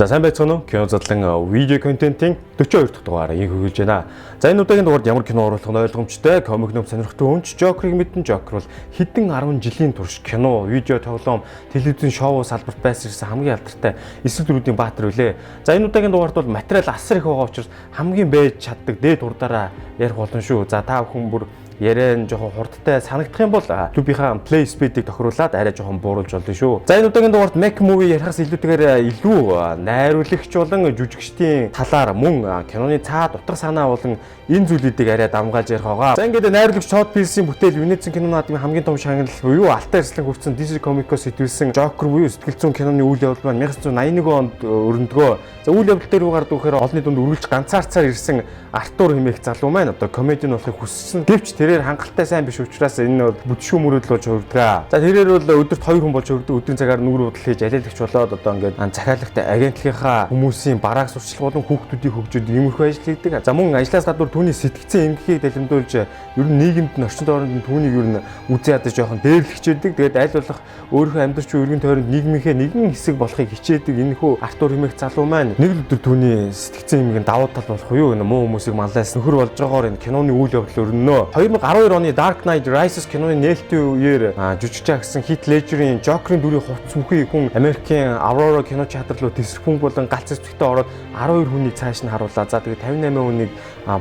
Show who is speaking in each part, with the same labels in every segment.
Speaker 1: За, сайн байцгаана уу? Кино задлан видео контентын 42 дахь дугаар инх өгүүлж байна. За, энэ удаагийн дугаард ямар кино оруулах нь ойлгомжтой. Комик ном сонирхдаг хүн ч Жокерыг мэднэ. Жокер бол хэдэн 10 жилийн турш кино, видео тоглоом, телевизэн шоу салбарт байсан хамгийн алдартай эсрэг дүрүүдийн баатар үлээ. За, энэ удаагийн дугаард бол материал асар их байгаа учраас хамгийн байж чаддаг дээд хурдаараа ярих болно шүү. За, та бүхэн бүр яриа нь жоохон хурдтай санагдах юм бол YouTube-ийнхаа play speed-ийг тохируулаад арай жоохон бууруулж болно шүү. За, энэ удаагийн дугаард Mech movie ярихаас илүүтэйгээр илүү найруулагч болон жүжигчдийн талаар, мөн киноны цаад утга санаа болон энэ зүйлүүдийг арай давамгайлж ярих байгаа. За, ингээд найруулагч Todd Phillips-ийн бүтээл, Венецийн кино наадмын хамгийн том шагнал буюу Алтан арслан хүртсэн, DC Comics-оос сэтгүүлсэн Joker буюу сэтгэл зүйн киноны үйл явдал маань 1981 онд өрнөдгөө. За, үйл явдал дээр юу гардаг вэхээр олонний дунд үргэлж ганцаарцаар ирсэн Артур хэмээх залуу маань одоо комедиан болохыг хүссэн. Гэвч тэрээр хангалттай сайн биш учраас энэ бол бүдшгүй мөрөөдөл болж хувирдаг. За, тэрээр бол өдөрт хоёр хүн болж хувирдаг. Өдрийн цагаар нүүр будал хийж алиалагч болоод одоо ингээд захиалагтай агентлагийнхаа хүмүүсийн барааг сурчлах болон хүүхдүүдийг хөгжөөд иймэрхүү ажил хийдэг. За, мөн ажлаас гадуур түүний сэтгэцийн эмгэхийг далимдуулж, ер нь нийгэмд нь, орчин тойронд нь түүнийг ер нь үзэн ядаж жоохон дээрлэх хичээдэг. Тэгээд аль болох өөрийнхөө амьдарч буй эргэн тойронд нийгмийнхээ нэгэн хэсэг болохыг хичээдэг. Энэхүү Артур хэмээх залуу маань нэг л өдөр түүний сэтгэцийн эмгэг нь давуу тал болох юу, энэ муу хүмүүсийг манлайлсан нөхөр болж байгаагаар энэ киноны үйл явдал өрнөнө. 2012 оны Dark Knight Rises киноны нээлтийн үеэр жүжигч агсан Heath Ledger-ийн Joker-ын дүрийн хувцас бүхий хүн Америкийн Aurora кино театр руу тэсрэх бөмбөг болон галц цэцэгтэй ороод 12 хүнийг цааш нь харуулаа. За, тэгээд 58 хүнийг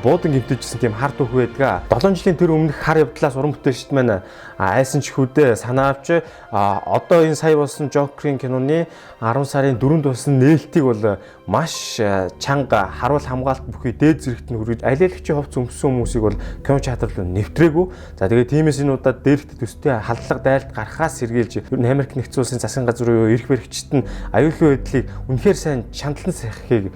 Speaker 1: буудан гэмтээжсэн тийм хар түүх байдаг. 7 жилийн тэр өмнөх хар явдлаас уран бүтээлчд маань айсан ч хүүдээ санаа авч одоо энэ сая болсон Joker-ийн киноны 10 сарын 4-нд болсон нээлтийг бол маш чанга харуул хамгаалт бүхий дээд зэрэгт нь хүргэж, алиалагчийн хувцас өмссөн хүмүүсийг бол кино театр руу нэвтрээгүй. За, тэгээд тиймээс энэ удаад дээрхт төстэй халдлага дайлт гарахаас сэргийлж, ер нь Америк нэгдсэн улсын засгийн газар буюу эрх баригчид нь аюулгүй байдлыг үнэхээр сайн шаналан сахихыг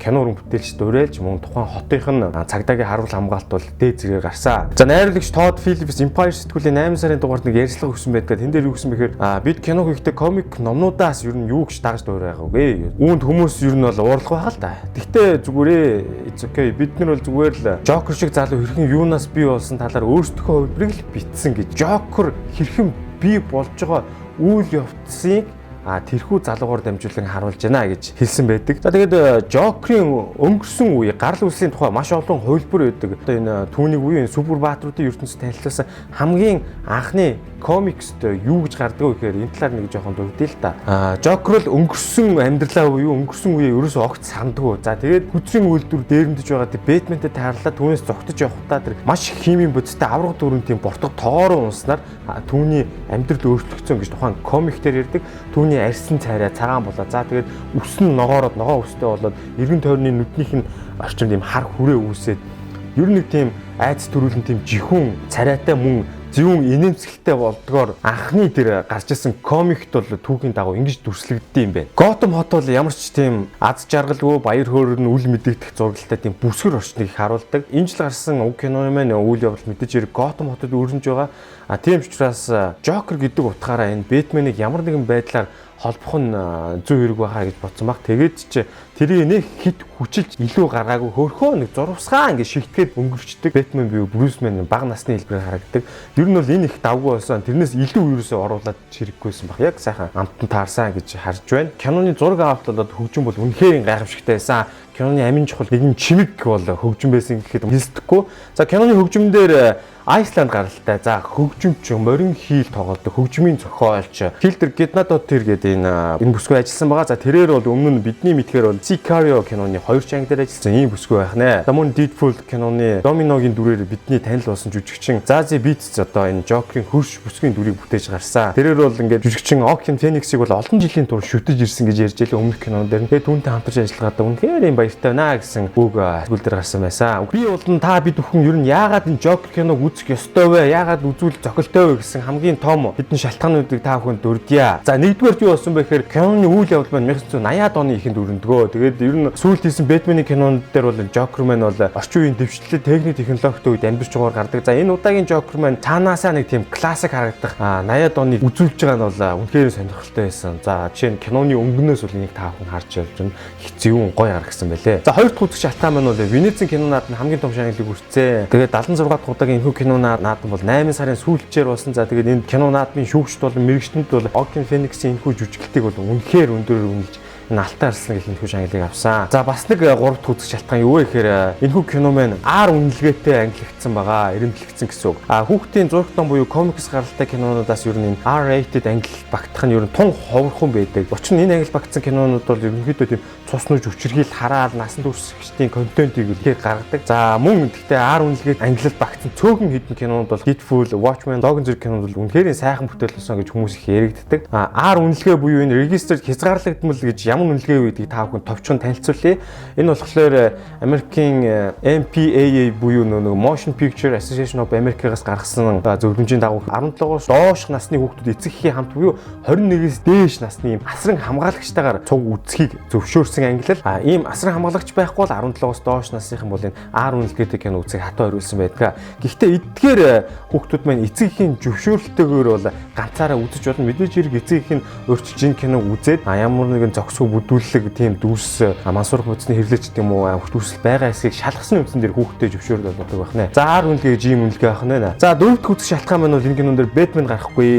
Speaker 1: кино уран бүтээлчд уриалж, мөн тухайн хотынх нь цагдаагийн харуул хамгаалт бол дээд зэрэгээр гарсан. За, найруулагч Todd Phillips Empire сэтгүүлийн 8 сарын дугаард нэг ярилцлага өгсөн байдаг. Тэн дээр юу гэсэн бэхээр бид кино хийхдээ комик номнуудаас ер нь юу гэж дагаж дуурайгаагүй. Үүнд хүмүүс ер нь бол уурлах байх л та. Тэгтээ зүгээрээ it's okay. Бид нар бол зүгээр л Joker шиг залуу хэрхэн юунаас бий болсон талаар өөрсдийнхөө хувилбарыг л бичсэн гэж. Joker хэрхэн бий болж байгаа үйл явцыг тэрхүү залуугаар дамжуулан харуулж байна гэж хэлсэн байдаг. За, тэгээд Жокерийн өнгөрсөн үе, гарал үүслийн тухай маш олон хувилбар байдаг. Одоо энэ түүнийг үеийн супер баатруудын ертөнцид танилцуулсан хамгийн анхны комикст юу гэж гардаг вэ гэхээр энэ талаар нэг жоохон дурдъя л та. Жокер л өнгөрсөн амьдралаа буюу өнгөрсөн үеэ ерөөсөө огт сандгүй. За, тэгээд хүчрийн үйлдвэр дээрэмдэж байгаа тэр Бэтментэй таарлаа, түүнээс зугтаж явахдаа тэр маш их химийн бодистой аварга дүүрэн тийм бортго тоороо унснаар түүний амьдрал өөрчлөгдсөн гэж тухайн комик дээр ярьдаг. Түүний арьсан царай цагаан болоо. За, тэгээд үс нь ногоороод, ногоон үстэй болоод, эргэн тойрны нүднийх нь орчимд ийм хар хүрээ үүсээд, ер нь нэг тийм айдас төрүүлэн тийм жихүүн царайтай, мөн зөвүүн инээмсэглэлтэй болдгоор анхны тэр гарч ирсэн комикт бол түүхийн дагуу ингэж дүрслэгддэг юм байна. Готэм хот бол ямар ч тийм аз жаргалгүй, баяр хөөр нь үл мэдэгдэх зураглалтай тийм бүсгэр орчныг их харуулдаг. Энэ жил гарсан уг киноны маань үйл явдал мэдээж хэрэг Готэм хотод өрнөж байгаа. А тийм ч учраас Жокер гэдэг утгаараа энэ Бэтменийг ямар нэгэн байдлаар холбох нь зүй хэрэг байхаа гэж бодсон баг. Тэгээд чи тэрийг нэг хит хүчилж илүү гаргаагүй, хөрхөө нэг зурвасгаа ингэ шигтгэхэд өнгөрчдөг. Бэтмен буюу Брюс Вейн бага насны хэлбэрээр харагддаг. Ер нь бол энэ их давгүй болсон. Тэрнээс илүү ерөөсөө оруулаад хэрэггүйсэн баг. Яг сайхан амтан таарсан гэж харж байна. Киноны зураг авалт болоод хөгжим бол үнэхээр гайхамшигтай байсан. Киноны амин чухал нэгэн чимэг бол хөгжим байсан гэхэд хэлсдэхгүй. За, киноны хөгжим дээр Айсланд гаралтай. За, хөгжимч, морин хийл тоглодог хөгжмийн зохиолч Хилдер Гиднадотир гэдэг энэ бүсгүй ажилласан байгаа. За, тэрээр бол өмнө нь бидний мэдхээр бол Sicario киноны хоёр чанга дээр ажилласан ийм бүсгүй байх нэ. За, мөн Deadpool киноны Доминогийн дүрээр бидний танил болсон жүжигчин Зази Битц одоо энэ Joker-ийн хөрш бүсгийн дүрийг бүтээж гарсан. Тэрээр бол ингээд жүжигчин Joaquin Phoenix-ийг бол олон жилийн турш шүтэж ирсэн гэж ярьж байлаа өмнөх кинон дээр. Тэгээд түүнтэй хамтарч ажиллагаадаа үнэхээр юм баяртай байна гэсэн үг сэтгүүл дээр гарсан байсан. Би болон та бид бүхэн ер нь яагаад энэ Joker киног үзэх ёстой вэ? Яагаад үзвэл зохилтой вэ гэсэн хамгийн том хэдэн шалтгаануудыг та бүхэнд дурдъя. За, нэгдүгээр юу болсон бэ гэхээр киноны үйл явдал маань 1980-ад оны эхэнд өрнөдгөө. Тэгээд ер нь сүүлд хийсэн Бэтменийн кинонд дээр бол Joker маань бол орчин үеийн дэвшлэлтэй техник технологитой үед амьдарч байгаагаар гардаг. За, энэ удаагийн Joker маань цаанаасаа нэг тийм классик харагдах 80-ад оныг үзүүлж байгаа нь бол үнэхээр сонирхолтой байсан. За, жишээ нь киноны өнгөнөөс бол энийг та бүхэн харж явж байна. Их зөвүүн гоё харагдсан байлээ. За, хоёр дахь үзэх шалтгаан маань бол Венецийн кино наадам хамгийн том шагналыг хүртсэн. Тэгээд 76 дахь удаагийн энэхүү кино наадам бол 8 сарын сүүлчээр болсон. За, тэгээд энэ кино наадмын шүүгчд болон мэргэжтэнд бол Joaquin Phoenix-ийн энэхүү жүжиглэлтийг бол үнэхээр өндөрөөр үнэлж Энэ Алтан арслан гэх энэхүү шагналыг авсан. За, бас нэг гурав дахь үзэх шалтгаан юу вэ гэхээр энэхүү кино маань R үнэлгээтэй ангилагдсан байгаа, эрэмблэгдсэн гэсэн үг. А хүүхдийн зураг ном буюу комикс гаралтай кинонуудаас ер нь энэ R-rated ангилал багтах нь ер нь тун ховорхон байдаг. Учир нь энэ ангил багтсан кинонууд бол ерөнхийдөө тийм цус нүүж өвчрхийл хараал насан туршигчдын контентыг ихээр гаргадаг. За, мөн гэхдээ R үнэлгээд ангилал багтсан цөөхөн хэдэн кинонууд бол Deadpool, Watchmen, Logan зэрэг кинонууд бол үнэхээр сайхан бүтээл болсон гэж хүмүүс их яригддаг. А R үнэлгээ буюу энэ register хязгаарлагдмал гэж ямар үнэлгээ вэ гэдгийг та бүхэн товчхон танилцуулъя. Энэ болохоор Америкийн MPAA буюу нөгөө Motion Picture Association of America-гаас гаргасан зөвлөмжийн дагуу 17-оос доош насны хүүхдүүд эцэг эхийн хамт буюу 21-ээс дээш насны юм асран хамгаалагчтайгаар цуг үзэхийг зөвшөөрсөн ангилал. А ийм асран хамгаалагч байхгүй бол 17-оос доош насныхан бол энэ R үнэлгээтэй кино үзэхийг хатуу хариулсан байдаг. Гэхдээ эдгээр хүүхдүүд маань эцэг эхийн зөвшөөрөлтөөр бол ганцаараа үзэж болно. Мэдээж хэрэг эцэг их нь урьдчилж энэ киног үзээд ямар нэгэн зохисгүй бүдүүлэг, тийм дүрс мансуурах бодисны хэрэглэж гэдэг юм уу, дүүрсэл байгаа эсэхийг шалгасан үндсэн дээр хүүхдэд зөвшөөрөл болгодог байх нэ. За, R үнэлгээ гэж ийм үнэлгээ байх нэ. За, дөрөв дэх үзэх шалтгаан маань бол энэ кинон дээр Бэтмен гарахгүй.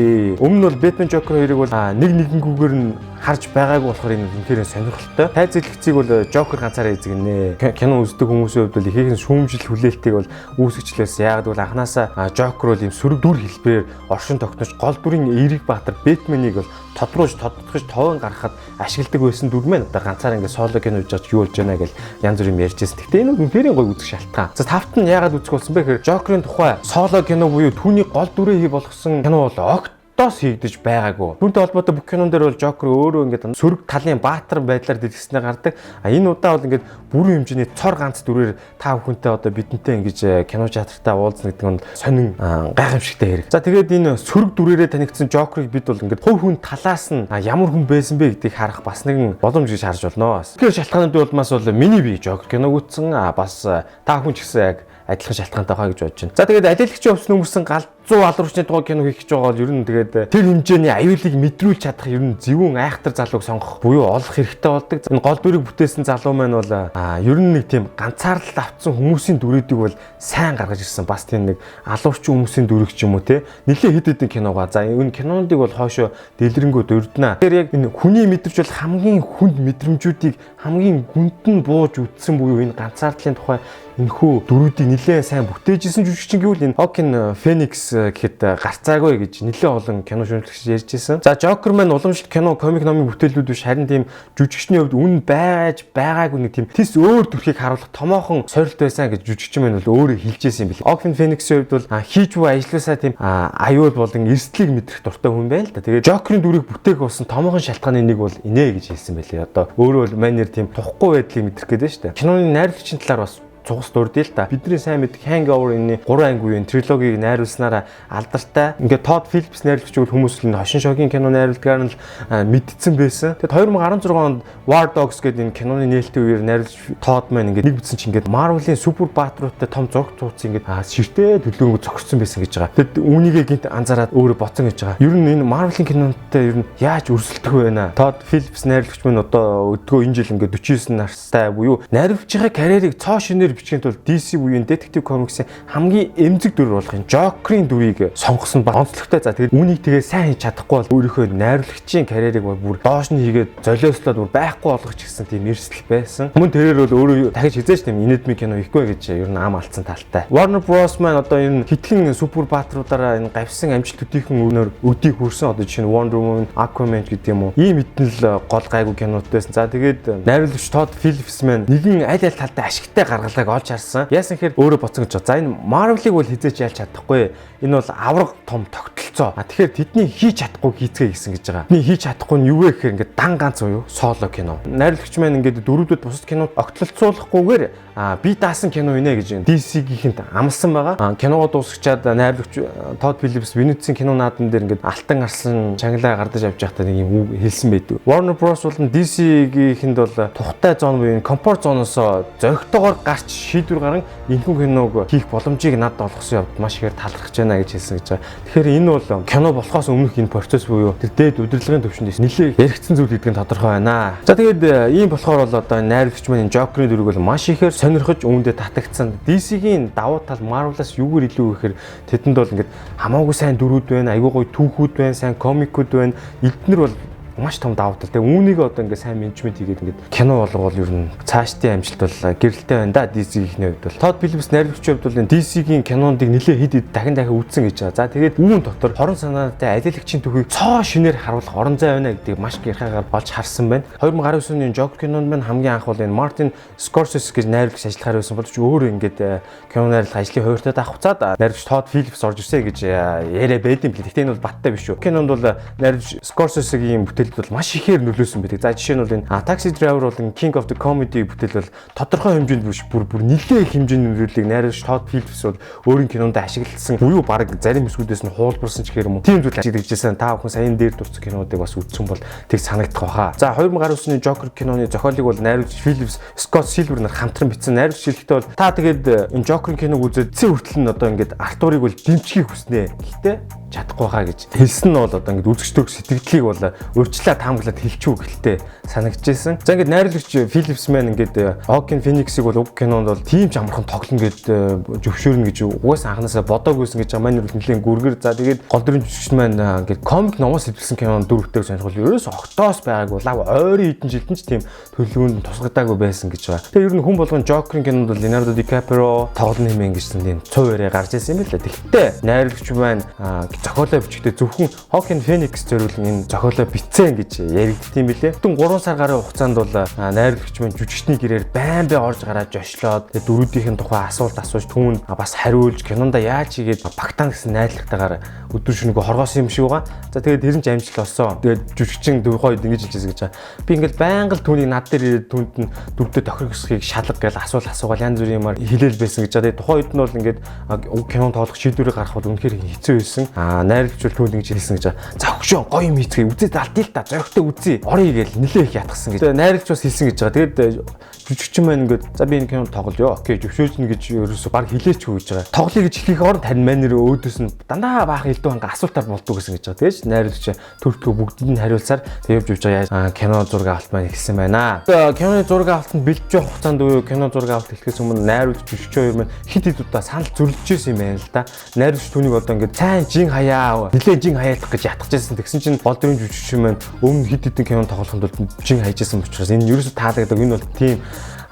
Speaker 1: Өмнө нь бол Бэтмен, Жокер хоёрыг бол нэг нэгэнгүүгээр нь харж байгаагүй болохоор энэ үнэхээр сонирхолтой. Тайз дэлгэцийг бол Жокер ганцаараа эзэгнэ. Кино үздэг хүмүүсийн хувьд бол ихээхэн шүүмжил хүлээлтийг бол үүсгэжлээс. Яг бол анханасаа Жокер бол ийм сөрөг дүр хэлбэрээр оршин тогтнож, гол дүрийн эерэг баатар Бэтменийг бол тодруулж тодтогч товон гаргахад ашигладаг байсан дүр мэн одоо ганцаараа ингээд соло кино хийж байгаа, юу болж байна гэл янз бүр юм ярьж байсан. Гэхдээ энэ үнэхээр гоё үзэх шалтгаан. За, тавт нь яагаад үзэх болсон бэ гэхээр Жокерын тухай соло кино буюу түүний гол дүрээ хий болгосон кино бол огт дос хийгдэж байгаагүй. Түүнтэй холбоотой бүх кинон дээр бол Жокер өөрөө ингээд сөрөг талын баатар байдлаар дэлгэснээр гардаг. А энэ удаа бол ингээд бүрэн хэмжээний цор ганц дүрээр та бүхэнтэй, одоо бидэнтэй ингэж кино театртаа уулзна гэдэг нь сонин гайхамшигтай хэрэг. За, тэгээд энэ сөрөг дүрээрээ танигдсан Жокерыг бид бол ингээд хувь хүн талаас нь ямар хүн байсан бэ гэдгийг харах бас нэгэн боломж гэж харж болно. Тэгэхээр шалтгаануудын улмаас бол миний би Жокер киног үзсэн. А бас та хүн ч гэсэн яг адилхан шалтгаантай байгаа гэж бодож байна. За, тэгээд алиалагчийн хувцас өнгөрсөн галзуу алуурчны тухай кино хийх гэж байгаа бол ер нь тэгээд тэр хэмжээний аюулыг мэдрүүлж чадах ер нь зөвүүн айхтар залууг сонгох буюу олох хэрэгтэй болдог. Энэ гол дүрийг бүтээсэн залуу маань бол ер нь нэг тийм ганцаарлал автсан хүмүүсийн дүрүүдийг бол сайн гаргаж ирсэн. Бас тийм нэг алуурчин хүмүүсийн дүрийг ч юм уу, те, нэлээ хэд хэдэн киногоо. За, энэ кинонуудыг бол хоошо дэлгэрэнгүй дурднаа. Тэгэхээр яг энэ хүний мэдрэмж бол хамгийн хүнд мэдрэмжүүдийг хамгийн гүнд нь бууж үтсэн буюу энэ ганцаардлын тухай энэхүү дүрүүдийг нэлээд сайн бүтээжсэн жүжигчин гэвэл энэ Хоакин Феникс гэхэд гарцаагүй гэж нэлээд олон кино шүүмжлэгч ярьж ирсэн. За, Жокер маань уламжлалт кино, комик номын бүтээлүүд биш, харин тийм жүжигчний хувьд үнэн байж байгаагүй нэг тийм тис өөр төрхийг харуулах томоохон сорилт байсан гэж жүжигчин маань бол өөрөө хэлж ирсэн юм билээ. Хоакин Фениксийн хувьд бол хийж буй ажлаасаа тийм аюул болон эрсдлийг мэдрэх дуртай хүн байна л да. Тэгээд Жокерийн дүрийг бүтээх болсон томоохон шалтгааны нэг бол инэ гэж хэлсэн байлээ. Одоо өөрөө бол манер тийм тухгүй байдлыг мэдрэх гэдэг нь шүү дээ. Киноны найруулагчийн талаар бас цугас дурдъя л та. Бидний сайн мэддэг Hangover энэ 3 анги үеийн трилогийг найруулснараа алдартай. Ингээд Todd Phillips найруулагч бол хүмүүс л хошин шогийн кино найруулдгаар нь л мэдсэн байсан. Тэгэд 2016 онд War Dogs гэдэг энэ киноны нээлтийн үеэр найруулж Todd маань ингээд нэг бүтсэн чинь ингээд Marvel-ийн супер баатруудтай том зураг цууц ингээд ширтээ төлөөнгөө зогссон байсан гэж байгаа. Тэгэд үүнийгээ гинт анзаараад өөрөө бодсон гэж байгаа. Ер нь энэ Marvel-ийн кинонтой ер нь яаж өрсөлдөх вэ нэ? Todd Phillips найруулагч маань одоо өдгөө энэ жил ингээд 49 настай буюу найруулж байгаа карьерийг цоо шинээр бичгийн тулд DC буюу Detective Comics-ийн хамгийн эмзэг дүр болох юм Joker-ийн дүрийг сонгосон ба онцлогтой. За, тэгээд үүнийг тэгээ сайн хийж чадахгүй бол өөрийнхөө найруулагчийн карьерийг бүр доош нь хийгээд золиослоод бүр байхгүй болгох ч гэсэн тийм эрсдэл байсан. Мөн тэрээр бол өөрөө дахиж хизээч тийм инээдмийн кино хийхгүй гэж ер нь ам алдсан талтай. Warner Bros маань одоо энэ хитгэн супер баатруудаараа энэ гавьсан амжилт төдийхөн өнөр өдийг хүрсэн. Одоо жишээ нь Wonder Woman, Aquaman гэдэг юм уу. Ийм хэдэн л гол гайгүй кинод байсан. За, тэгээд найруулагч Todd Phillips маань нэгэн аль аль талдаа ашигтай гаргалгааг олж харсан. Яасан гэхээр өөрөө бодсон гэж. За, энэ Marvel-ыг бол хизээч ялж чадахгүй. Энэ бол авраг том тогтолцоо. А тэгэхээр тэдний хийж чадахгүй хийцгээе гэсэн гэж байгаа. Тэдний хийж чадахгүй нь юу вэ гэхээр ингээд дан ганц буюу соло кино. Найруулагч маань ингээд дөрөвдөд бусад кинод огтлолцуулахгүйгээр би даасан кино инэ гэж DC-гийнхэнд амласан байгаа. Киногоо дуусгачаад найруулагч Todd Phillips Венецийн кино наадам дээр ингээд алтан арслан шагналаа гардаж авч байхдаа нэг юм үг хэлсэн байдаг. Warner Bros болон DC-гийнхэнд бол тухтай зон буюу comfort zone-оос зоригтойгоор гарч шийдвэр гаран энэхүү киног хийх боломжийг надад олгосон явдал маш ихээр талархаж байна гэж хэлсэн гэж байгаа. Тэгэхээр энэ бол кино болохоос өмнөх энэ процесс буюу тэр дээд удирдлагын төвшөнд нэлээд яригдсан зүйл гэдэг нь тодорхой байна. За, тэгээд ийм болохоор бол одоо найруулагч маань Joker-ийн дүрийг бол маш ихээр сонирхож үүндээ татагдсан. DC-гийн давуу тал Marvel-аас юугаар илүү гэхээр тэдэнд бол ингээд хамаагүй сайн дүрүүд байна, айгүй гоё түүхүүд байна, сайн комикүүд байна. Эднэр бол маш том давуу тал. Тэгээ үүнийг одоо ингээд сайн менежмент хийгээд ингээд кино болгоол ер нь цаашдын амжилт бол гэрэлтэй байна да DC-ийн хувьд бол. Todd Phillips найруулагчийн хувьд бол энэ DC-гийн киноныг нэлээ хэд хэд дахин дахин үзсэн гэж байгаа. За, тэгээд үүн дотор хорон санаатай алиалагчийн түүхийг цоо шинээр харуулах орон зай байна гэдгийг маш гярхайгаар олж харсан байна. 2019 оны Joker кинонд маань хамгийн анх бол энэ Martin Scorsese гэж найруулагч ажиллахаар байсан боловч өөрөө ингээд кино найруулах ажлын хувиртад авах хугацаанд найруулагч Todd Phillips орж ирсэн гэж яриа байд юм бэл. Гэхдээ энэ бол баттай биш шүү. Кинонд бол найруулагч Scorsese-гийн бүтээлд бол маш ихээр нөлөөсөн байдаг. За, жишээ нь бол энэ Taxi Driver болон King of the Comedy бүтээл бол тодорхой хэмжээнд биш, бүр бүр нэлээд их хэмжээний нөлөөллийг найруулагч Todd Phillips бол өөрийн кинонд ашигласан буюу баг зарим хэсгүүдээс нь хуулбарсан ч гэх юм уу. Тийм зүйл ажиглаж байсан. Та бүхэн саяын дээр дурдсан кинонуудыг бас үзсэн бол тэг санагдах баха. За, 2019 оны Joker киноны зохиолыг бол найруулагч Phillips, Scott Silver нар хамтран бичсэн. Найруулагч хэлэхдээ бол та тэгээд энэ Joker киног үзээд эцсийн хүртэл нь одоо ингээд Артурыг бол дэмжихийг хүснэ. Гэхдээ чадахгүй хаа гэж хэлсэн нь бол одоо ингээд үзэгчдөө сэтгэлдлийг бол урьдчилаа таамаглаад хэлчихүү гэлтэй санагдчихсэн. За, ингээд найруулагч Phillips маань ингээд Joaquin Phoenix-ийг бол уг кинонд бол тийм ч амархан тоглоно гэд зөвшөөрнө гэж угаасаа анханасаа бодоагүйсэн гэж байгаа. Маань бол нэлээд гүргэр. За, тэгээд гол дүрийн жүжигч маань ингээд комик номоос хэвлэсэн кинонд дүр бүтээх сонирхол ерөөс огтоос байгаагүй. Лав ойрын хэдэн жилд нь ч тийм төлөвлөгөөнд тусгадаагүй байсан гэж байгаа. Тэгээ ер нь хүн болгон Joker-ын кинонд бол Leonardo DiCaprio тоглоно хэмээн гэсэн тийм цуу яриа гарч ирсэн юм байна лээ. Тэгтээ найруулагч маань зохиолоо бичгтээ зөвхөн Joaquin Phoenix зориулан энэ зохиолоо бичсэн гэж яригддаг юм билээ. Бүтэн 3 сар гаруй хугацаанд бол найруулагч маань жүжигчний гэрээр байн бай орж гараад жошлоод, тэгээ дүрүүдийн тухай асуулт асууж, түүнд бас хариулж, кинонда яаж хийгээд багтаана гэсэн найдвартайгаар өдөр шөнөгүй хоргоосон юм шиг байгаа. За, тэгээд тэр нь ч амжилт олсон. Тэгээд жүжигчин дөрвөн хоёр ингэж хэлжсэн гэж байгаа. Би ингээл байнга л түүнийг над дээр ирээд түүнд нь дүрдээ тохирох хэсгийг шалга гэж асуул асуугаал янз бүрийн юмар хэлээл байсан гэж байгаа. Тэгээд тухайн үед нь бол ингээд уг кинон тоглох шийдвэрийг гаргах бол үнэхээр хэцүү байсан. Найруулагч бол түүнд ингэж хэлсэн гэж байгаа. За, хөшөө гоё юм хийцгээе, үзээд алдъя л та, зоригтой үзье. Орё гээл нилээ их ятгсан гэж. Тэгээд найруулагч бас хэлсэн гэж байгаа. Тэгээд жүжигчин маань ингээд за, би энэ кинонд тоглоё. Okay, зөвшөөрч гэж ерөөсө баг хэлээчгүй гэж байгаа. Тоглоё гэж хэлэх оронд харин маань нэр өөдөөс нь дандаа баахан элдв ханга асуултаар болдгоо гэсэн гэж байгаа. Тэгэж найруулагч төртгөө бүгдэнд нь хариулсаар тэг явж явж байгаа кино зураг авалт маань эхэлсэн байна. Киноны зураг авалтанд бэлдэж явах хугацаанд буюу кино зураг авалт эхлэхээс өмнө найруулагч, жүжигчин хоёр маань хэд хэд удаа санал зөрөлдөж байсан юм байна л да. Найруулагч түүнийг одоо ингээд сайн жин хаяа, нилээн жин хаяалах гэж ятгах жийсэн. Тэгсэн чинь гол дүрийн жүжигчин маань өмнө хэд хэдэн кинонд тоглоход бол жин хайжсэн учраас энэ ерөөсө таалагддаг. Энэ бол тийм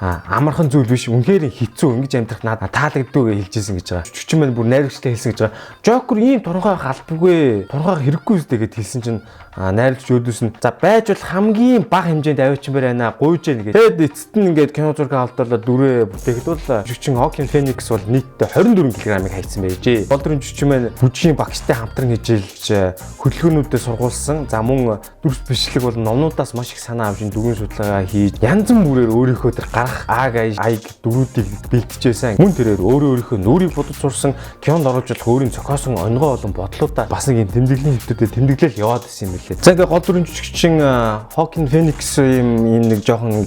Speaker 1: амархан зүйл биш. Үнэхээр хэцүү, ингэж амьдрах надад таалагддаг гэж хэлжсэн гэж байгаа. Жүжигчин маань бүр найруулагчтай хэлсэн гэж байгаа. Жокер ийм туранхай албагүй. Туранхай хэрэггүй үстэй гэд хэлсэн чинь найруулагч өөдөөс нь за, байж бол хамгийн бага хэмжээнд аваачин байна, гуйж яах гэж. Тэгэд эцэст нь ингээд кино зураг авалталаа дүрээ бүтээхэд бол жүжигчин Joaquin Phoenix бол нийтдээ 24 кг-ыг хайцсан байжээ. Гол дүрийн жүжигчин маань бүжгийн багштай хамтран хичээлж, хөдөлгөөнүүдэд сургуулсан. За, мөн дүрс бичлэг бол номнуудаас маш их санаа авч дүрийн судалгаа хийж, янз бүрээр өөрийнхөө тэр гарах аг аяг дүрүүдийг бэлтжиж байсан. Мөн тэрээр өөрөө өөрийнхөө нүрийг бодож сурсан, кинонд оруулж болох өөрийн зохиосон онигоо болон бодлуудаа бас нэг юм тэмдэглэлийн хэвтүүдэд тэмдэглэл яваад исэн юм билээ. За, ингээ гол дүрийн жүжигчин Joaquin Phoenix ийм ийм нэг жоохон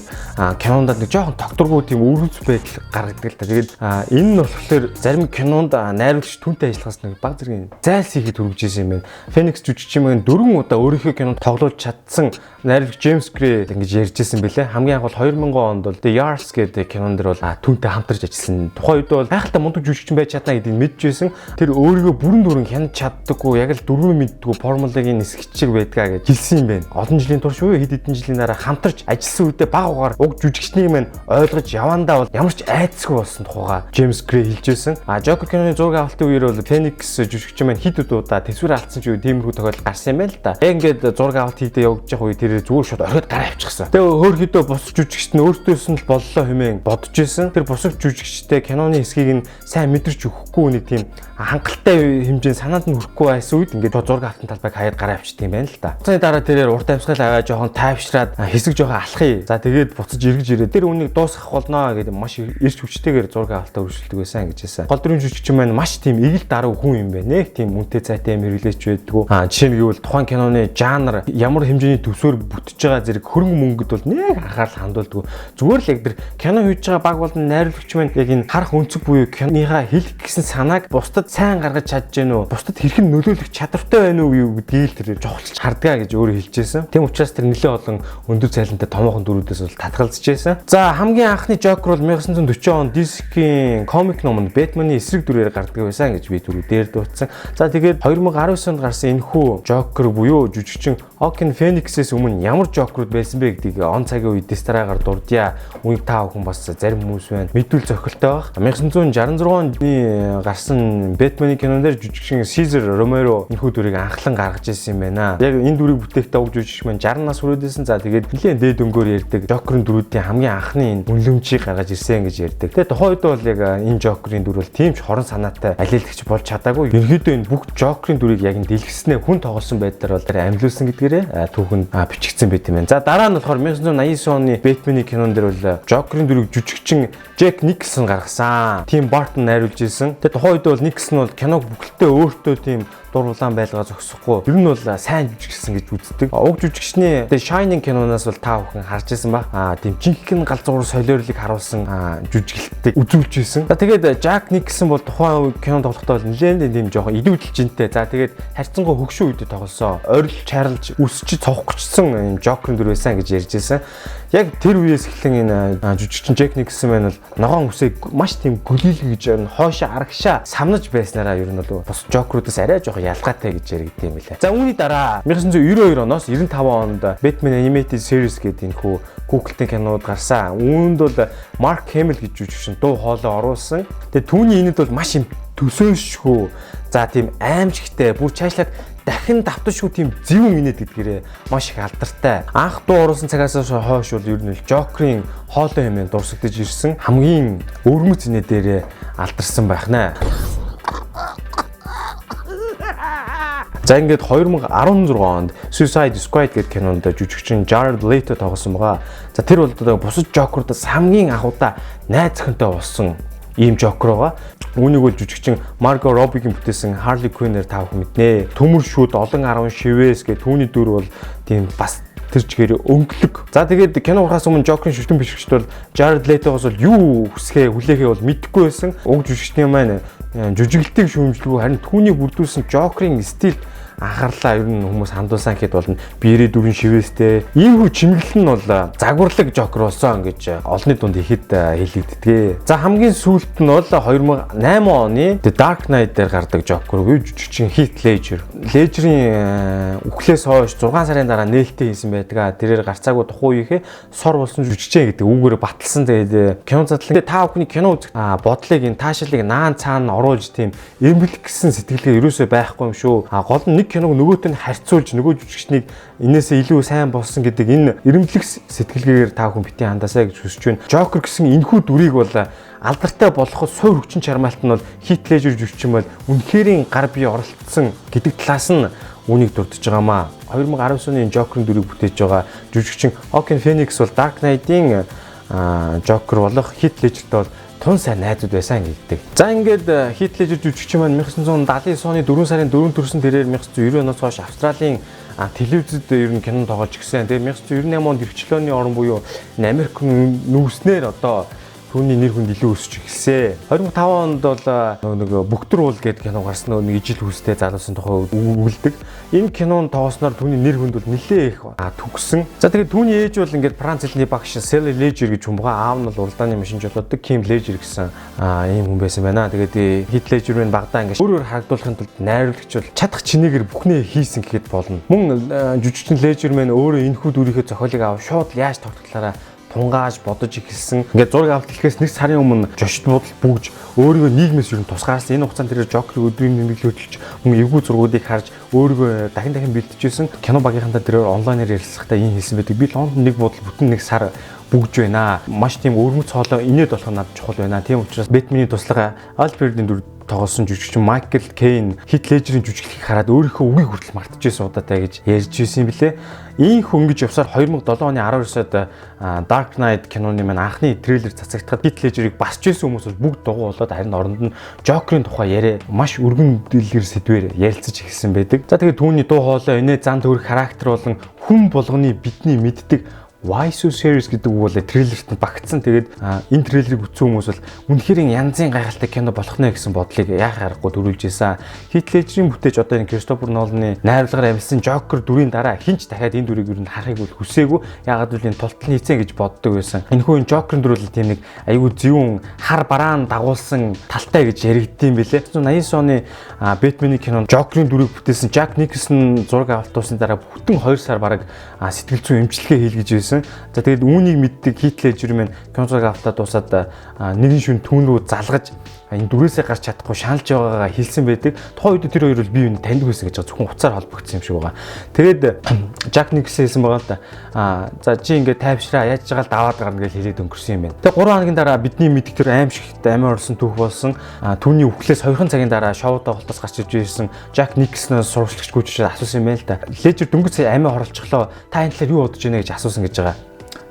Speaker 1: кинонд нэг жоохон тогтворгүй тийм өргөц байдал гаргадаг л та. Тэгээд энэ нь болохоор зарим кинонд найруулагч түүнтэй ажиллахаас нэг баг зэргийн зайлс хийхэд хүргэж исэн юм байна. Phoenix жүжигчин маань дөрвөн удаа өөрийнхөө кинонд тоглуулж чадсан найруулагч James Gray ингэж ярьж исэн бэлээ. Хамгийн анх бол 2000 онд бол The Yards гэдэг кинон дэр бол түүнтэй хамтарч ажилласан. Тухайн үед бол гайхалтай мундаг жүжигчин байж чадна гэдгийг мэдж байсан. Тэр өөрийгөө бүрэн дүүрэн хянаж чаддаггүй, яг л дөрвөн мэддэггүй формулагын нисгчиг байдгаа гэж хэлсэн юм байна. Олон жилийн турш үе хэд хэдэн жилийн дараа хамтарч ажилласан үедээ баг угаар уг жүжигчнийг маань ойлгож явандаа бол ямар ч айдасгүй болсон тухайга James Gray хэлж байсан. Joker киноны зураг авалтын үеэр бол Phoenix жүжигчин маань хэд хэд удаа тэсвэр алдсан ч юу тиймэрхүү тохиолдол гарсан юм байна л да. Яг ингээд зураг авалт хийхдээ явагдаж байгаа үе тэр зүгээр шууд орхиод гараа авчихсан. Тэгээ хөөрхөдөө бус жүжигчт нь өөртөөс нь л боллоо хэмээн бодож исэн. Тэр бусад жүжигчтэй киноны хэсгийг нь сайн мэдэрч өгөхгүй нэг тийм хангалттай хэмжээнд санаанд нь хүрэхгүй байсан үед ингээд зураг авалтын талбайг хаяад гараа авчт юм байна л да. Хугацааны дараа тэрээр урт амьсгал аваа жоохон тайвшраад хэсэг жоохон алхая. За, тэгээд буцаж эргэж ирээд тэр үнийг дуусгах болно гэдэг маш эрч хүчтэйгээр зураг авалтаа үргэлжлүүлдэг байсан гэж хэлсэн. Гол дүрийн жүжигчин маань маш тийм эгэл даруй хүн юм байна. Нэг тийм үнэтэй цайтай юм хэрэглээч байдгүй. Жишээ нь гэвэл тухайн киноны жанр ямар хэмжээний төсвөр бүтэж байгаа зэрэг хөрөнгө мөнгөд бол нэг анхаарал хандуулдаггүй. Зүгээр л яг тэр кино хийж байгаа баг болон найруулагч маань яг энэ харах өнцөг буюу киноныхаа хэлэх гэсэн санааг бусдад сайн гаргаж чадж гэнэ үү? Бусдад хэрхэн нөлөөлөх чадвартай байна уу гэдгийг л тэр чухалчилж хардгаа гэж өөрөө хэлж байсан. Тийм учраас тэр нэлээд олон өндөр цайлантай томоохон дүрүүдээс бол татгалзаж байсан. За, хамгийн анхны Joker бол 1940 онд DC-ийн комик номонд Batman-ы эсрэг дүрээр гардаг байсан гэж би түрүү дээр дурдсан. За, тэгээд 2019 онд гарсан энэхүү Joker буюу жүжигчин Хоакин Фениксээс өмнө ямар Жокерууд байсан бэ гэдгийг он цагийн үед дистрагаар дурдъя. Үүнийг та бүхэн бас зарим хүмүүс байна. Мэдүүл зохилтой байх. 1966 оны гарсан Бэтменийн кинон дээр жүжигчин Сезар Ромеро энэхүү дүрийг анхлан гаргаж ирсэн юм байна. Яг энэ дүрийг бүтээхдээ уг жүжигч маань 60 нас хүрээд байсан. За, тэгээд нэлээд дээд өнгөөр ярьдаг Жокерын дүрүүдийн хамгийн анхны энэ үнэлэмжийг гаргаж ирсэн гэж ярьдаг. Тэгээд тухайн үед бол яг энэ Жокерын дүр бол тийм ч хорон санаатай алиалагч болж чадаагүй. Ерөнхийдөө энэ бүх Жокерын дүрийг яг энэ дэлгэснээ хүн тоглосон байдлаар бол тэр амьлуулсан гэдгээрээ түүхэнд бичигдсэн байт юм байна. За, дараа нь болохоор 1989 оны Бэтменийн кинон дээр бол Жокерын дүрийг жүжигчин Джек Николсон гаргасан. Тим Бартон найруулж ирсэн. Тэгээ тухайн үед бол Николсон бол киног бүхэлдээ өөртөө тийм дур улаан байлгаа зогсохгүй. Ер нь бол сайн жүжиглсэн гэж үздэг. Уг жүжигчний The Shining киноноос бол та бүхэн харж ирсэн ба. Тийм жинхэнэ галзуур солиорлыг харуулсан жүжиглэлтийг үзүүлж ирсэн. За, тэгээд Жак Николсон бол тухайн үед кино тоглохдоо бол нэлээд тийм жоохон идэвхтэй жинтэй. За, тэгээд харьцангуй хөгшин үед тоглосон. Орил чарлж өсч цовхгчсан юм Жокерын дүр байсан гэж ярьж ирсэн. Яг тэр үеэс эхлэн энэ жүжигчин Джек Николсон маань бол ногоон үсээ маш тийм гөлийлгэж ер нь хоошоо арагшаа самнаж байснараа ер нь бол бус Жокеруудаас арай жоохон ялгаатай гэж яригдсан юм билээ. За, үүний дараа 1992 оноос 95 онд Batman Animated Series гэдэг энэ хүү хүүхэлдэйн кинод гарсан. Үүнд бол Марк Хэмил гэж жүжигчин дуу хоолой оруулсан. Тэгээ түүний инээд бол маш юм төсөөлшгүй. За, тийм аимшигтай, бүр чаашлаад дахин давташгүй тийм зөвүүн инээд гэдгээрээ маш их алдартай. Анх дуу оруулсан цагаас хойш бол ер нь л Жокерын хоолой хэмээн дурсагдаж ирсэн хамгийн өвөрмөц инээдээрээ алдарсан байх нэ. За, ингээд 2016 онд Suicide Squad гэдэг кинонд жүжигчин Jared Leto тоглосон байгаа. За, тэр бол одоо бусад Жокерудаас хамгийн анх удаа найз охинтой болсон ийм Жокер байгаа. Үүнийг бол жүжигчин Марго Робигийн бүтээсэн Harley Quinn-ээр та бүхэн мэднэ. Төмөр шүүд, олон арван шивээс гэх түүний дүр бол тийм бас тэр чигээр өнгөлөг. За, тэгээд кино гарахаас өмнө Жокерын шүтэн бишгчд бол Jared Leto-гоос бол юу хүсхээ хүлээхээ бол мэдэхгүй байсан. Уг жүжигчдийн маань жүжиглэлтийг шүүмжлэгүй, харин түүний бүрдүүлсэн Жокерын стил анхаарлаа ер нь хүмүүс хандуулсан гэхэд болно. Биерээ дүрэн шивээстэй. Иймэрхүү чимэглэл нь бол загварлаг Жокер болсон гэж олонний дунд ихэд хэлэгддэг. За, хамгийн сүүлд нь бол 2008 оны The Dark Knight дээр гардаг Жокер буюу жүжигчин Heath Ledger. Ledger-ийн үхлээс хойш 6 сарын дараа нээлттэй хийсэн байдаг. Тэрээр гарцаагүй тухайн үеийнхээ сор болсон жүжигчээ гэдэг үүгээр баталсан. Тэгээд кино задлан та бүхний кино үзэх бодлыг, энэ таашаалыг наан цаана оруулж тийм эмгэлэх гэсэн сэтгэлгээ ерөөсөө байхгүй юм шүү. А гол нь нэг киног нөгөөт нь харьцуулж нөгөө жүжигчнийг энээсээ илүү сайн болсон гэдэг энэ эрэмблэх сэтгэлгээгээр та бүхэн битгий хандаасай гэж хүсэж байна. Жокер гэсэн энэхүү дүрийг бол алдартай болоход суур хүчин чармаалт нь бол Хит Лежер жүжигчин бол үнэхэрийн гар бие оролцсон гэдэг талаас нь үүнийг дурдж байгаамаа. 2019 оны Жокерын дүрийг бүтээж байгаа жүжигчин Хоакин Феникс бол Dark Knight-ийн Жокер болох Хит Лежертэй бол тун сайн найзууд байсан гэдэг. За, ингээд Хит Лежер жүжигчин маань 1979 оны 4 сарын 4 төрсөн. Тэрээр 1990 оноос хойш Австралийн телевизэд ер нь кино тоглож гисэн. Тэгээд 1998 онд эрхчлөөний орон буюу Америк нүүснээр одоо түүний нэр хүнд илүү өсөж эхэлсэн. 2005 онд бол нэг Бөхтөр уул гэдэг кино гарсан, нэг ижил хүстэй залуусын тухай өгүүлдэг. Энэ кинонд тоглосноор түүний нэр хүнд бол нэлээ их түгсэн. За, тэгээд түүний ээж бол ингээд Франц хэлний багш Sally Ledger гэж хүн байгаа. Аав нь бол уралдааны машин жолоодог Kim Ledger гэсэн ийм хүн байсан байна. Тэгээд Heath Ledger нь багадаа ингээд өөр өөр харагдуулахын тулд найруулагч бол чадах чинээгээр бүхнээ хийсэн гэхэд болно. Мөн жүжигчин Ledger маань өөрөө энэхүү дүрийнхээ зохиолыг аваад шууд яаж тоглох талаараа тунгааж бодож эхэлсэн. Ингээд зураг авалт эхлэхээс нэг сарын өмнө жошид буудал бүүж өөрийгөө нийгмээс ер нь тусгаарсан. Энэ хугацаанд тэр Жокерийг өдрийн тэмдэглэл хөдөлж мөн эвгүй зургуудыг харж өөрийгөө дахин дахин бэлтжижсэн. Кино багийнхантай тэр онлайнаар ярилцлагатай ийм хэлсэн байдаг. Би Лондон нэг буудал бүтэн нэг сар бүгж байна. Маш тийм өвөрмөц хоолой инээд болох надад чухал байна. Тийм учраас Бэтмений туслага Альфредийн дүр тоглосон жүжигчин Майкл Кейн Хит Лежерийн жүжиглэхийг хараад өөрийнхөө үгийг хүртэл мартажсэн удаатай гэж ярьж ирсэн юм билээ. Ийхүү ингэж явсаар 2007 оны 12 сард Dark Knight киноны маань анхны трейлер цацагдахад Хит Лежерийг басж исэн хүмүүс бол бүгд дугуй болоод харин оронд нь Жокерийн тухай яриа маш өргөн дэлгэр сэдвээр ярилцаж эхэлсэн байдаг. За, тэгээд түүний дуу хоолой, инээ зан төрөх характер болон хүн болгоны бидний мэддэг Why So Serious гэдэг үг бол трейлерт нь багтсан. Тэгээд энэ трейлерыг үзсэн хүмүүс бол үнэхээр янзын гайхалтай кино болох нэ гэсэн бодлыг яах аргагүй төрүүлж исэн. Хит Лежерийн бүтээж одоо энэ Кристофер Ноланы найруулгаар амилсан Joker дүрийн дараа хэн ч дахиад энэ дүрийг ер нь харахыг бол хүсээгүй. Яагаад гэвэл энэ тултал нь хийцэн гэж боддог байсан. Энэхүү энэ Joker дүр бол тийм нэг аюу зүүн хар бараан дагуулсан талтай гэж яригдсан юм билэ. 89 оны Бэтменийн кинонд Joker-ын дүрийг бүтээсэн Жак Николсон зураг авалтуулсны дараа бүтэн 2 сар бараг сэтгэл зүйн эмчилгээ хийлгэж байсан. За, тэгээд үүнийг мэддэг Хит Лежер маань кино зураг авалтаа дуусаад нэгэн шөнө түүн рүү залгаж энэ дүрээсээ гарч чадахгүй шаналж байгаагаа хэлсэн байдаг. Тухайн үед тэр хоёр бол бие биений таньдаг байсан гэж байгаа. Зөвхөн утсаар холбогдсон юм шиг байгаа. Тэгээд Жак Николсон хэлсэн байгаа л да. За, чи ингээд тайвшраа, яаж байгаа л даваад гарна гэж хэлээд өнгөрсөн юм байна. Тэгээд 3 хоногийн дараа бидний мэдих тэр аймшигт амиа оруулсан түүх болсон. Түүний үхлээс 2 цагийн дараа шоу тоглолтоос гарч ирж ирсэн Жак Николсоноос сурвалжлагч гүйж асуусан юм байна л да. Лежер дөнгөж сая амиа хорлолчихлоо. Та энэ талаар юу бодож байна гэж асуусан гэж байгаа.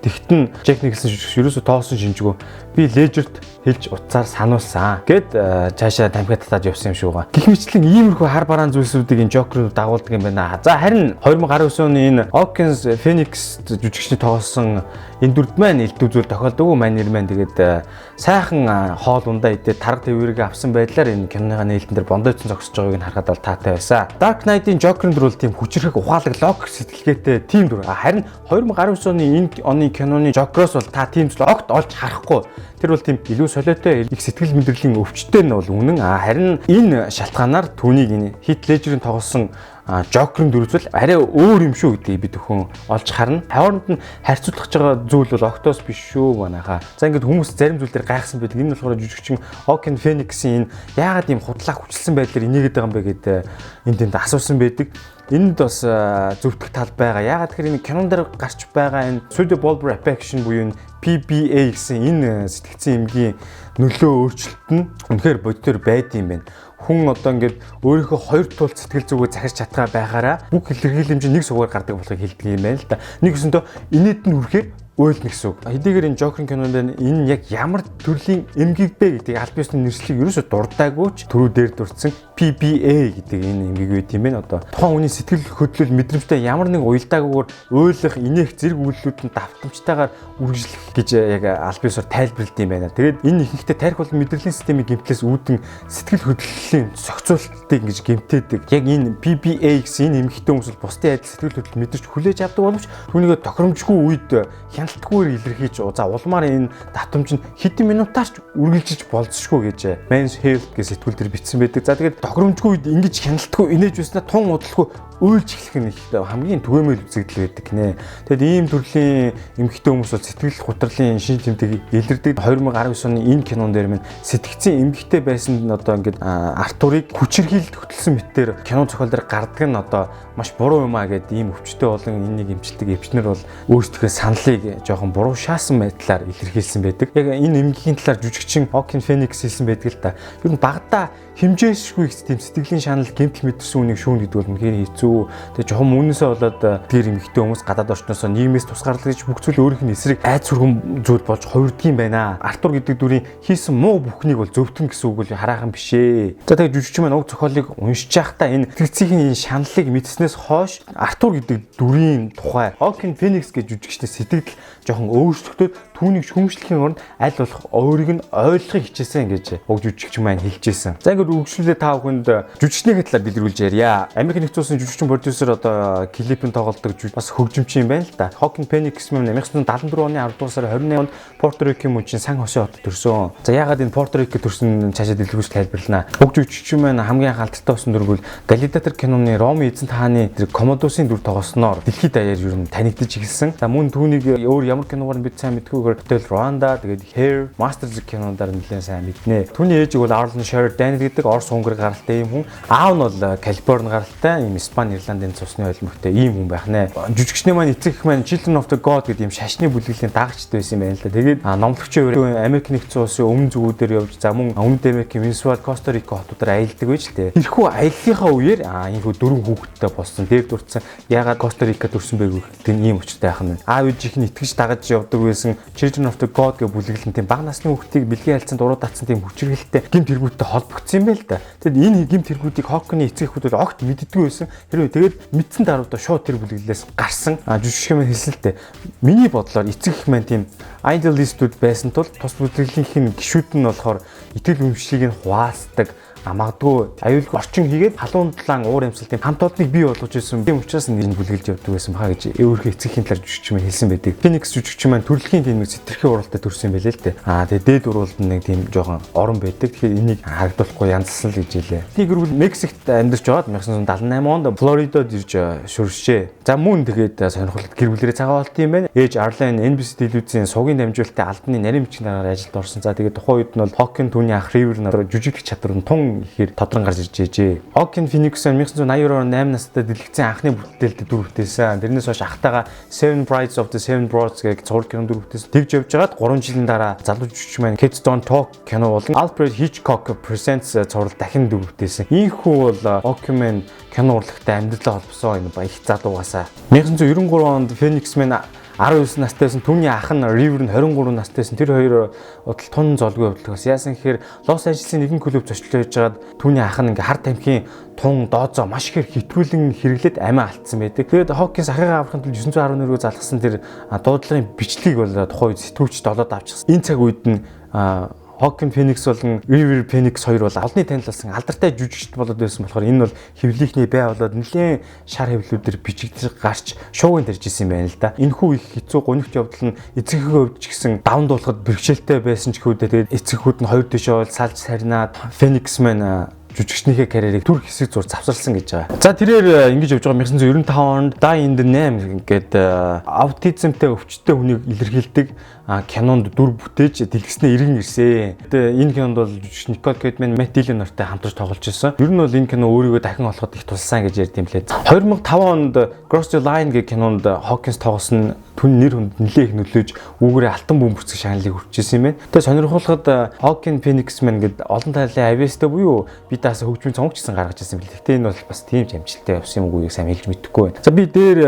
Speaker 1: Тэгтэн Жек Николсон жүжигч ерөөсө тоосон шинжгүй. Би Лежерт хэлж утсаар сануулсан гэд цаашаа тамхи татаад явсан юм шиг байгаа. Гэх мэтчлэн иймэрхүү хар бараан зүйлсүүдийг энэ Жокер дагуулдаг юм байна. За, харин 2019 оны энэ Хоакин Феникс жүжигчний тоглосон энэ дүрд маань элдв зүйл тохиолдоогүй. Мань нэр маань тэгээд сайхан хоол ундаа идээд тарга тэврийг авсан байдлаар энэ киноныхаа нээлтэн дээр бондоцсон зогсож байгааг нь харахад бол таатай байсан. Dark Knight-ийн Joker-ын дүр бол тийм хүчирхэг, ухаалаг, логик сэтгэлгээтэй тийм дүр. Харин 2019 оны энэ оны киноны Joker-оос бол та тийм зүйл огт олж харахгүй. Тэр бол тийм илүү солиотой, их сэтгэл мэдрэлийн өвчтэй нь бол үнэн. Харин энэ шалтгаанаар түүнийг энэ Хит Лежерийн тоглосон Жокерын дүр бол арай өөр юм шүү гэдгийг бид бүхэн олж харна. Хооронд нь харьцуулах байгаа зүйл бол огтоос биш шүү, манайхаа. За, ингээд хүмүүс зарим зүйл дээр гайхсан байдаг. Энэ нь болохоор жүжигчин Хоакин Фениксийн энэ яагаад ийм худлаа хүчилсэн байдлаар инээгээд байгаа юм бэ гэдэг энд тэнд асуусан байдаг. Энд бас зөвтгөх тал байгаа. Яагаад тэгэхээр энэ кинон дээр гарч байгаа энэ pseudobulbar affection буюу энэ PBA гэсэн энэ сэтгцийн эмгийн нөлөө өөрчлөлт нь үнэхээр бодитоор байдаг юм байна. Хүн одоо ингээд өөрийнхөө хоёр тул сэтгэл зүгөө захирч чадхаа байхаараа бүх илэрхийлэмж нэг сувгаар гардаг болохыг хэлдэг юм байна л да. Нэг өсөндөө инээд нь хүрэхээр уйлна гэсэн үг. Хэдийгээр энэ Жокерын кинонд энэ яг ямар төрлийн эмгэг бэ гэдгийг аль биесны нэршлиг ерөөсө дурдаагүй ч түрүү дээр дурдсан PBA гэдэг энэ эмгэг байт юм байна. Одоо тухайн хүний сэтгэл хөдлөл мэдрэмжтэй ямар нэг уялдаагүйгээр уйлах, инээх зэрэг үйлдэлүүд нь давтамжтайгаар үргэлжлэх гэж яг аль биесээр тайлбарлалт юм байна. Тэгээд энэ ихэнхдээ тархи болон мэдрэлийн системийн гэмтлээс үүдэн сэтгэл хөдлөлийн зохицуултыг ингэж гэмтээдэг. Яг энэ PBA гэсэн энэ эмгэгтэй хүмүүс бол бусдын адил сэтгэл хөдлөл мэдэрч хүлээж авдаг боловч түүнийгээ тохиромжгүй үед хяналтгүйгээр илэрхийлж, за улмаар энэ давтамж нь хэдэн минутаар ч үргэлжиж болзошгүй гэж Men's Health гэж сэтгүүл дээр бичсэн байдаг. За, тэгээд тохиромжгүй үед ингэж хяналтгүй инээж байснаа тун удалгүй уйлж эхлэх нь их хамгийн түгээмэл үзэгдэл байдаг гинэ. Тэгэд ийм төрлийн эмэгтэй хүмүүс бол сэтгэл гутралын шинж тэмдэг илэрдэг. 2019 оны энэ кинон дээр минь сэтгцийн эмэгтэй байсан нь одоо ингээд Артурыг хүчирхийлэлд хөтөлсөн мэтээр кино зохиол дээр гардаг нь одоо маш буруу юм а гэдэг ийм өвчтөй болон энэнийг эмчилдэг эмчнэр бол өөрсдийнхөө саналыг жоохон буруу шаасан байдлаар илэрхийлсэн байдаг. Яг энэ эмгэгийн талаар жүжигчин Хоакин Феникс хэлсэн байдаг л та. Ер нь багадаа хэмжээшгүй их тийм сэтгэлийн шанал, гэмтэл мэдэрсэн үнийг шүүн гэдэг бол үнэхээр хэцүү. Тэгээ жоохон үүнээсээ болоод тэр эмэгтэй хүмүүс гадаад орчноосоо нийгмээс тусгаарлаж гэж бүх зүйл өөрийнх нь эсрэг айц сүргэн зүйл болж хувирдаг юм байна. Артур гэдэг дүрийн хийсэн муу бүхнийг бол зөвтгөн гэсэн үг бол хараахан биш ээ. За, тэгээ жүжигчин маань уг зохиолыг уншиж байхдаа энэ сэтгцийн энэ шаналлыг мэдснээс хойш Артур гэдэг дүрийн тухай Хоакин Феникс гэж жүжигчний сэтгэл жоохон өөрчлөгдөд түүнийг шүүмжлэхийн оронд аль болох өөрийг нь ойлгохыг хичээсэн гэж уг жүжигчин маань хэлж ирсэн. За, ингээд үргэлжлүүлээ та бүхэнд жүжигчнийхээ талаар дэлгэрүүлж ярья. Америк нэгдсэн улсын жүжигчин, продюсер, одоо клипэн тоглодог бас хөгжимчин юм байна л да. Хоакин Феникс маань 1974 оны 10 дугаар сарын 28-нд Пуэрто Рикийн мужийн Сан Хосе хотод төрсөн. За, яагаад энэ Пуэрто Рико төрсөн цаашаа дэлгэрүүлж тайлбарлана. Уг жүжигчин маань хамгийн анх алдартай болсон дүр бол Гладиатор киноны Ромын эзэнт хааны тэр Коммодусын дүр тоглосноор дэлхийд даяар ер нь танигдаж эхэлсэн. За, мөн түүнийг өөр ямар киногаар бид сайн мэдэхгүйгээр Hotel Rwanda, тэгээд Hair, Masters киноноор нэлээд сайн мэднэ. Түүний ээжиг бол Arlen Sherrod Daniel гэдэг Орос, Унгар гаралтай ийм хүн. Аав нь бол Калифорни гаралтай, ийм Испани, Ирландын цусны холимогтой ийм хүн байх нэ. Жүжигчний маань эцэг их маань Children of the God гэдэг ийм шашны бүлэглэлийн дагагчтай байсан юм байна л да. Тэгээд номлогчийн хувьд Америк нэгдсэн улсын өмнө зүгүүдээр явж, за мөн Өмнөд Америкийн Венесуэл, Коста Рика хотуудаар аялдаг байж л дээ. Тэрхүү аяллахаа үеэр ийхүү дөрвөн хүүхэдтэй болсон. Дээр дурдсан яагаад Коста Рика төрсөн бэ гэдэг нь ийм учиртай байх нь. Аав ээжийнх нь итгэж дагаж явдаг байсан Children of the God гэх бүлэглэн тийм бага насны хүүхдийг бэлгийн харилцаанд уруу татсан тийм хүчирхэлтэй гэмт хэрэгүүдтэй холбогдсон юм байл да. Тэгэд энэ гэмт хэрэгүүдийг Хоакины эцэг эхүүд бол огт мэддэггүй байсан. Тэр тэгээд мэдсэн даруйдаа шууд тэр бүлэглэлээс гарсан. Жүжигч маань хэлсэн л дээ. Миний бодлоор эцэг их маань тийм idealist-үүд байсан тул тус бүлэглэлийнх нь гишүүд нь болохоор итгэл үнэмшлийг нь хуваалцдаг, магадгүй аюулгүй орчин хийгээд халуун дулаан уур амьсгал тийм хамт олныг бий болгож ирсэн. Тийм учраас энэ бүлэглэж явдаг байсан баха гэж өөрийнхөө эцэгхийн талаар жүжигч маань хэлсэн байдаг. Феникс жүжигч маань төрөлхийн тийм нэг сэтгэрхий уралтай төрсэн юм байлээ л дээ. Тэгээ дээд уруулд нэг тийм жоохон орон байдаг. Тэгэхээр энийг харагдуулахгүй янзлсан л гэж хэлээ. Тэний гэр бүл Мексикт амьдарч байгаад 1978 онд Флоридад ирж шүршээ. За, мөн тэгээд сонирхолтой гэр бүлэрээ цагаан хоолтой юм байна. Ээж Арлен NBC телевизийн сувгийн дамжуулалттай албаны нарийн бичгийн дараагаар ажилд орсон. За, тэгээд тухайн үед нь бол Хокин, түүний ах Ривер нар жүжиглэх чадвар нь тун ихээр тодрон гарч ирж ээжээ. Хокин Феникс 1982 он 8 настай дэлгэцэн анхны бүтээлд дүр бүтээсэн. Тэрнээс хойш ахтайгаа Seven Brides of the Seven Brothers гэх цуврал кинонд дүр бүтээсэн. Тэгж явж байгаад 3 жилийн дараа залуу жүжигч маань Kids Don't Talk кино болон Alfred Hitchcock Presents цуврал дахин дүр бүтээсэн. Ийхүү бол Хокин маань кино урлагтай амьдралаа холбосон энэ их залуугаасаа. 1993 онд Феникс маань 19 настай байсан. Түүний ах нь River нь 23 настай байсан. Тэр хоёр удал тун золгүй явдал бас. Яасан гэхээр Лос Анжелесийн нэгэн клуб зочлоо явж байгаад түүний ах нь ингээ хар тамхин тун дооцоо маш ихээр хэтрүүлэн хэрэглээд амиа алдсан байдаг. Тэгээд Хокинс ахыгаа аврахын тулд 911 рүү залгасан тэр дуудлагын бичлэгийг бол тухайн үед сэтгүүлчид олоод авчихсан. Энэ цаг үед нь Хокин Феникс болон River Phoenix хоёр бол олонний танил болсон алдартай жүжигчд болоод байсан болохоор энэ бол хэвлийнхний бай болоод нэлээд шар хэвлүүдээр бичигдэж гарч шуугин тарж исэн юм байна л да. Энэхүү их хэцүү гунигт явдал нь эцэгхийн хувьд ч гэсэн даван дуулахад бэрхшээлтэй байсан ч гэхүүдээ тэгээд эцэгхүүд нь хоёр тишээ бол салж сарнаад Феникс маань жүжигчнийхээ карьерийг түр хэсэг зур завсарласан гэж байгаа. За, тэрээр ингэж явж байгаа 1995 онд Die in the Name гэдэг аутизмтай өвчтөй хүнийг илэрхийлдэг кинонд дүр бүтээж дэлгэснээ эргэн ирсэн. Тэгээ энэ кинонд бол жүжигч Никол Кидман, Мэтт Диллон нартай хамтарч тоглож ирсэн. Ер нь бол энэ кино өөрийгөө дахин олоход их тусалсан гэж ярьд юм лээ. 2005 онд Cross the Line гэх кинонд Хокинс тоглосон, түн нэр хүнд нэлээ их нөлөөж үүгээрээ алтан бөмбөрцөг шагналыг хүрчээсэн юм байна. Тэгээ сонирхолтой Хокин Феникс мэн гэд олон талын авьяастай буюу би даасан хөгжмийн цомог ч гэсэн гаргаж ирсэн бэл. Гэхдээ энэ бол бас тийм ч амжилттай явсан юм уу сайн хэлж мэдэхгүй байна. За, би дээр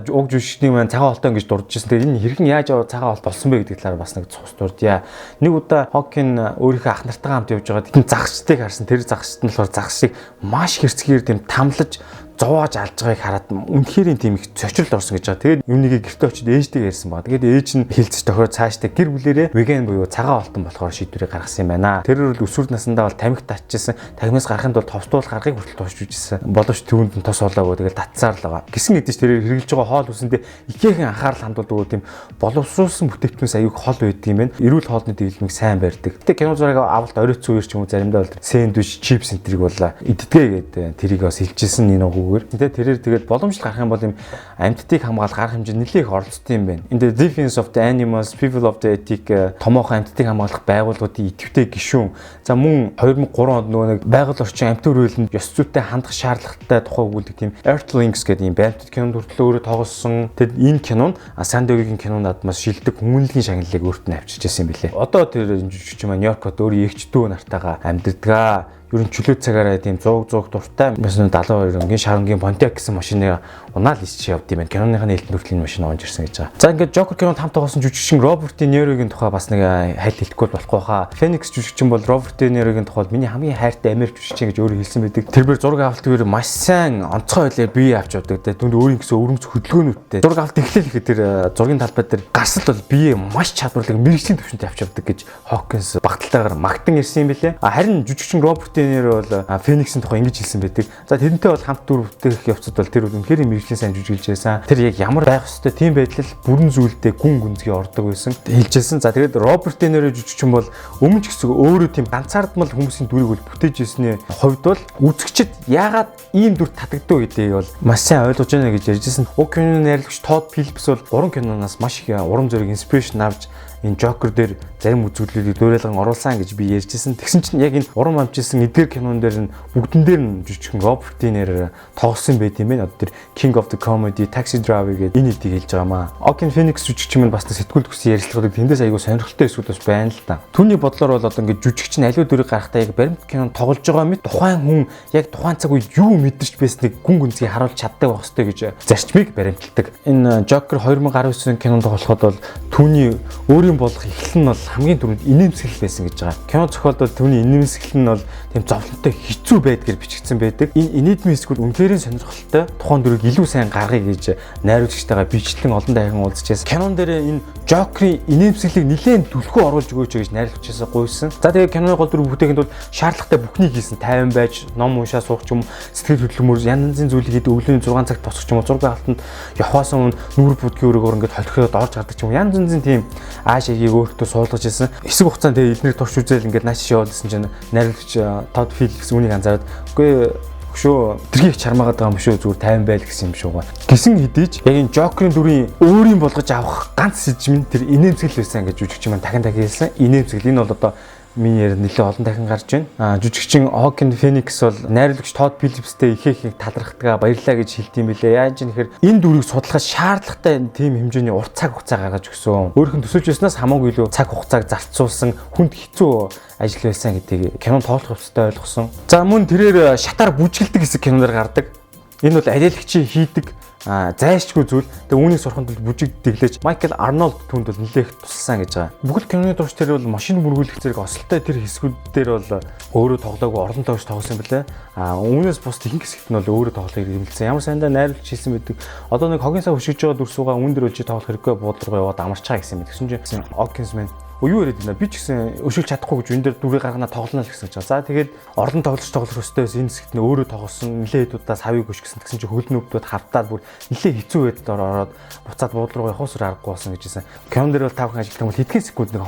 Speaker 1: уг жүжигчний маань цагаан хоолтой ингэж дурдж ирсэн. Тэгээ энэ хэрхэн яаж цагаан хоолт болсон бэ гэдэг талаар бас нэг цус дурдъя. Нэг удаа Хокин өөрийнхөө ах нартайгаа хамт явж байгаад тэнд загасчдыг харсан. Тэр загасчд нь болохоор загасыг маш хэрцгээр тийм тамлаж зовоож алж байгааг хараад үнэхээр тийм их цочрол орсон гэж байгаа. Тэгээд юуныгээ гэртээ очиж ээжтэйг ярьсан ба. Тэгээд ээж нь хэлцэж тохио цаашдаа гэр бүлэрээ веган буюу цагаан хоолтон болохоор шийдвэрийг гаргасан юм байна. Тэр бол өсвөр насндаа бол тамхи татчихсан. Тамхинаас гарахын тулд товстуул гаргыг хүртэл туушж үжсэн. Боловч түүнд нь тос болоогүй, тэгэл татсаар л байгаа. Гисэн гэдэг чинь тэр хэрэглэж байгаа хоол хүсэндээ ихээхэн анхаарал хандуулдаг, тийм боловсруулсан бүтээгдэхүүнс аюух хол байдаг юм байна. Эрүүл хоолны дэглэмийг сайн барьдаг. Гэтэ кино зураг авалт оройтсан үер ч юм уу заримдаа бол сэндвич, чипс энтриг бол иддгээ гэдэг тэрийг бас хэлжсэн энэ үгээр. Тэгээ тэрээр тэгээд боломжтой гарах юм бол юм амьтдыг хамгаалах арга хэмжээ нэлээх их оролцсон юм байна. In the Defense of the Animals, People of the Ethic томоохон амьтдыг хамгаалах байгууллагуудын идэвхтэй гишүүн. За, мөн 2003 онд нөгөө нэг байгаль орчин, амьтан хүрээлэнд ёс зүйтэй хандах шаардлагатай тухай өгүүлдэг тийм Earthlings гэдэг юм амьтад кинонд хүртэл өөрөө тоглосон. Тэгэд энэ кино нь Сан Диегогийн кинонд адмаас шилдэг хүмүүнлэгийн шагналыг өөрт нь авчирч байсан юм билээ. Одоо тэр жүжигч маань Нью-Йоркод өөрийн эгч дүү нартайгаа амьдардаг. Ер нь чөлөө цагаараа тийм зууг зууг дуртай. 1972 өнгийн шар өнгийн Pontiac гэсэн машиныг унаал ичиж явд юм байна. Киноных нь нээлтэн хүртэл энэ машин унж ирсэн гэж байгаа. За, ингээд Joker кинонд хамт тоглосон жүжигчин Роберт Де Нирогийн тухай бас нэг хайл хэлэхгүй болохгүй хаа. Phoenix жүжигчин бол Роберт Де Нирогийн тухай миний хамгийн хайртай Америк жүжигчин гэж өөрөө хэлсэн байдаг. Тэр зураг авалт үеэр маш сайн онцгой байлаар бие авч явдаг. Түүнд өөрийн гэсэн өвөрмөц хөдөлгөөнүүдтэй. Зураг авалт эхлээл ихэд тэр зургийн талбай дээр гарсал бол бие маш чадварлаг, мэргэжлийн түвшинд авч явдаг гэж Хокинс багталтайгаар магтан ирсэн юм билээ. Харин жүжигчин Роберт Де Ниро бол Фениксийн тухай ингэж хэлсэн байдаг. За, тэрнтэй бол хамт дүр бүтээх явцад бол тэр үнэхээр мэргэжлийн сайн жүжиглж байсан. Тэр яг ямар байх ёстой тийм байдал бүрэн зүйлдээ гүн гүнзгий ордог байсан. Хэлжсэн. За, тэгээд Роберт Де Ниро жүжигчин бол өмнө ч гэсэн өөрөө тийм ганцаардмал хүмүүсийн дүрийг бол бүтээж ирсний хувьд бол үзэгчид яагаад ийм дүр татагдав гэдгийг бол маш сайн ойлгож байна гэж ярьжсэн. Уг киноны найруулагч Тодд Филлипс бол гурван киноноос маш их урам зориг, inspiration авч энэ Joker дээр зарим үзэгдлүүдийг дуурайлган оруулсан гэж би ярьжсэн. Тэгсэн чинь яг энэ урам авчилсан эдгээр кинон дээр нь бүгдэн дээр нь жижигхэн Роберт Де Ниро тоглосон байт юм байна. Одоо тэр King of the Comedy, Taxi Driver гэдэг энэ эдийг хэлж байгаа маа. Joaquin Phoenix жүжигчин минь бас сэтгүүлд өгсөн ярилцлагуудыг тэндээс айгүй сонирхолтой хэсгүүд бас байна л да. Түүний бодлоор бол одоо ингээд жүжигчин аливаа дүрийг гаргахтаа яг баримт кинонд тоглож байгаа мэт тухайн хүн яг тухайн цаг үед юу мэдэрч байсныг гүн гүнзгий харуулж чаддаг байх ёстой гэж зарчмыг баримталдаг. Энэ Joker 2019 кинонд тоглоход бол түүний өөрийн болох эхлэл нь бол бол хамгийн түрүүнд инээмсэглэл байсан гэж байгаа. Кино зохиолд бол түүний инээмсэглэл нь бол тийм зовлонтой хэцүү байдгаар бичигдсэн байдаг. Энэ инээдмийн хэсгүүд үнэхээр сонирхолтой. Тухайн дүрийг илүү сайн гаргая гэж найруулагчтайгаа бичлэн олон дахин уулзчихсан. Кинон дээр энэ Жокерийн инээмсэглэлийг нэлээд түлхүү оруулж өгөөч гэж найруулагчаас гуйсан. За, тэгээ киноны гол дүр бүтээхэд бол шаардлагатай бүхнийг хийсэн. 50 байж, ном уншаа суух ч юм уу, сэтгэл хөдлөмөр янз янзын зүйлийг хийдэг, өглөөний 6 цагт босох ч юм уу, зураг авалтанд явхаас өмнө нүүр будгийн өрөөгөр ингээд холхиод орж гардаг ч юм уу. Янз янзын тийм ааш аягийг өөртөө суулгаж ирсэн. Хэсэг хугацаанд тэгээ элнэр турш үзэл ингээд нааш явуулсан чинь найруулагч Тод Филлипс үүнийг анзаараад, "Үгүй шүү. Тэрхий их чармаагаад байгаа юм шүү. Зүгээр 50 байл" гэсэн юм шүү. Гисэн хэдий ч яг энэ Жокерийн дүрийн өөрийн болгож авах ганц сэжим нь тэр инээмсэглэл байсан гэж жүжигчин маань дахин дахин хэлсэн. Инээмсэглэл, энэ бол одоо миний яриад нэлээд олон дахин гарч байна. Жүжигчин Хоакин Феникс бол найруулагч Тод Филлипстэй их их талархдаг, баярлаа гэж хэлдэг юм билээ. Яаж юм гэхээр энэ дүрийг судлахад шаардлагатай тийм хэмжээний урт цаг хугацаа гаргаж өгсөн. Өөрөх нь төсөөлж байснаас хамаагүй илүү цаг хугацааг зарцуулсан, хүнд хэцүү ажил байсан гэдгийг кинон тоглох явцдаа ойлгосон. За, мөн тэрээр шатаар бүжгэлдэг хэсэг киноноор гардаг. Энэ бол алиалагчийн хийдэг зайлшгүй зүйл. Тэгээ үүнийг сурахын тулд бүжиг дэглэж Майкл Арнольд түүнд бол нэлээх тусалсан гэж байгаа. Бүхэл киноны турш тэр бол машин мөргүүлэх зэрэг осолтой тэр хэсгүүд дээр бол өөрөө тоглоогүй, орон тоглож тоглосон юм билээ. Үүнээс бус ихэнх хэсэгт нь бол өөрөө тоглохыг хэрэглэсэн. Ямар сандаа найруулж хийсэн байдаг. Одоо нэг хогийн сав хөшөж байгаа дүрс байгаа, үүн дээр бол чи тоглох хэрэггүй, буудлын руу яваад амарчаа гэсэн юм. Тэгсэн чинь Хокинс мэн юу яриад байна? Би ч гэсэн өшөөлж чадахгүй гэж энэ дээр дүрийг гаргана, тоглоно л гэсэн чинь. За, тэгээд орлон тоглож тоглох өстой байсан, энэ хэсэгт нь өөрөө тоглосон, нэлээд хэд удаа савыг өшгсөн. Тэгсэн чинь хөлн өвдөд хавтаад бүр нэлээд хэцүү байдалд ороод буцаад буудлын руу явах усраа аргагүй болсон гэж хэлсэн. Кинон дээр бол 5 хүн ажилладаг бол хэдхэн секунд нэг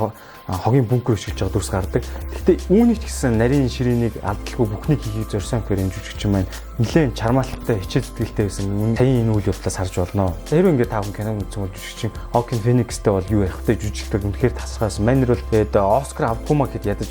Speaker 1: хогийн бункер өшгөж байгаа дүрс гардаг. Гэхдээ үүнийг ч гэсэн нарийн ширээнийг алдалгүй бүхнийг хийхийг зорьсон гэхээр энэ жүжигчин маань нэлээд чармаалттай, хичээл зүтгэлтэй байсан. Саяын энэ үйл явдлаас харж болно. За, хэрвээ ингээд 5 кино үзсэн бол жүжигчин Хоакин Феникстэй бол юу ярих вэ? Жүжигчдэр үнэхээр тасархайсан. Манер бол тэгээд Оскар авахгүй маа гэхэд ядаж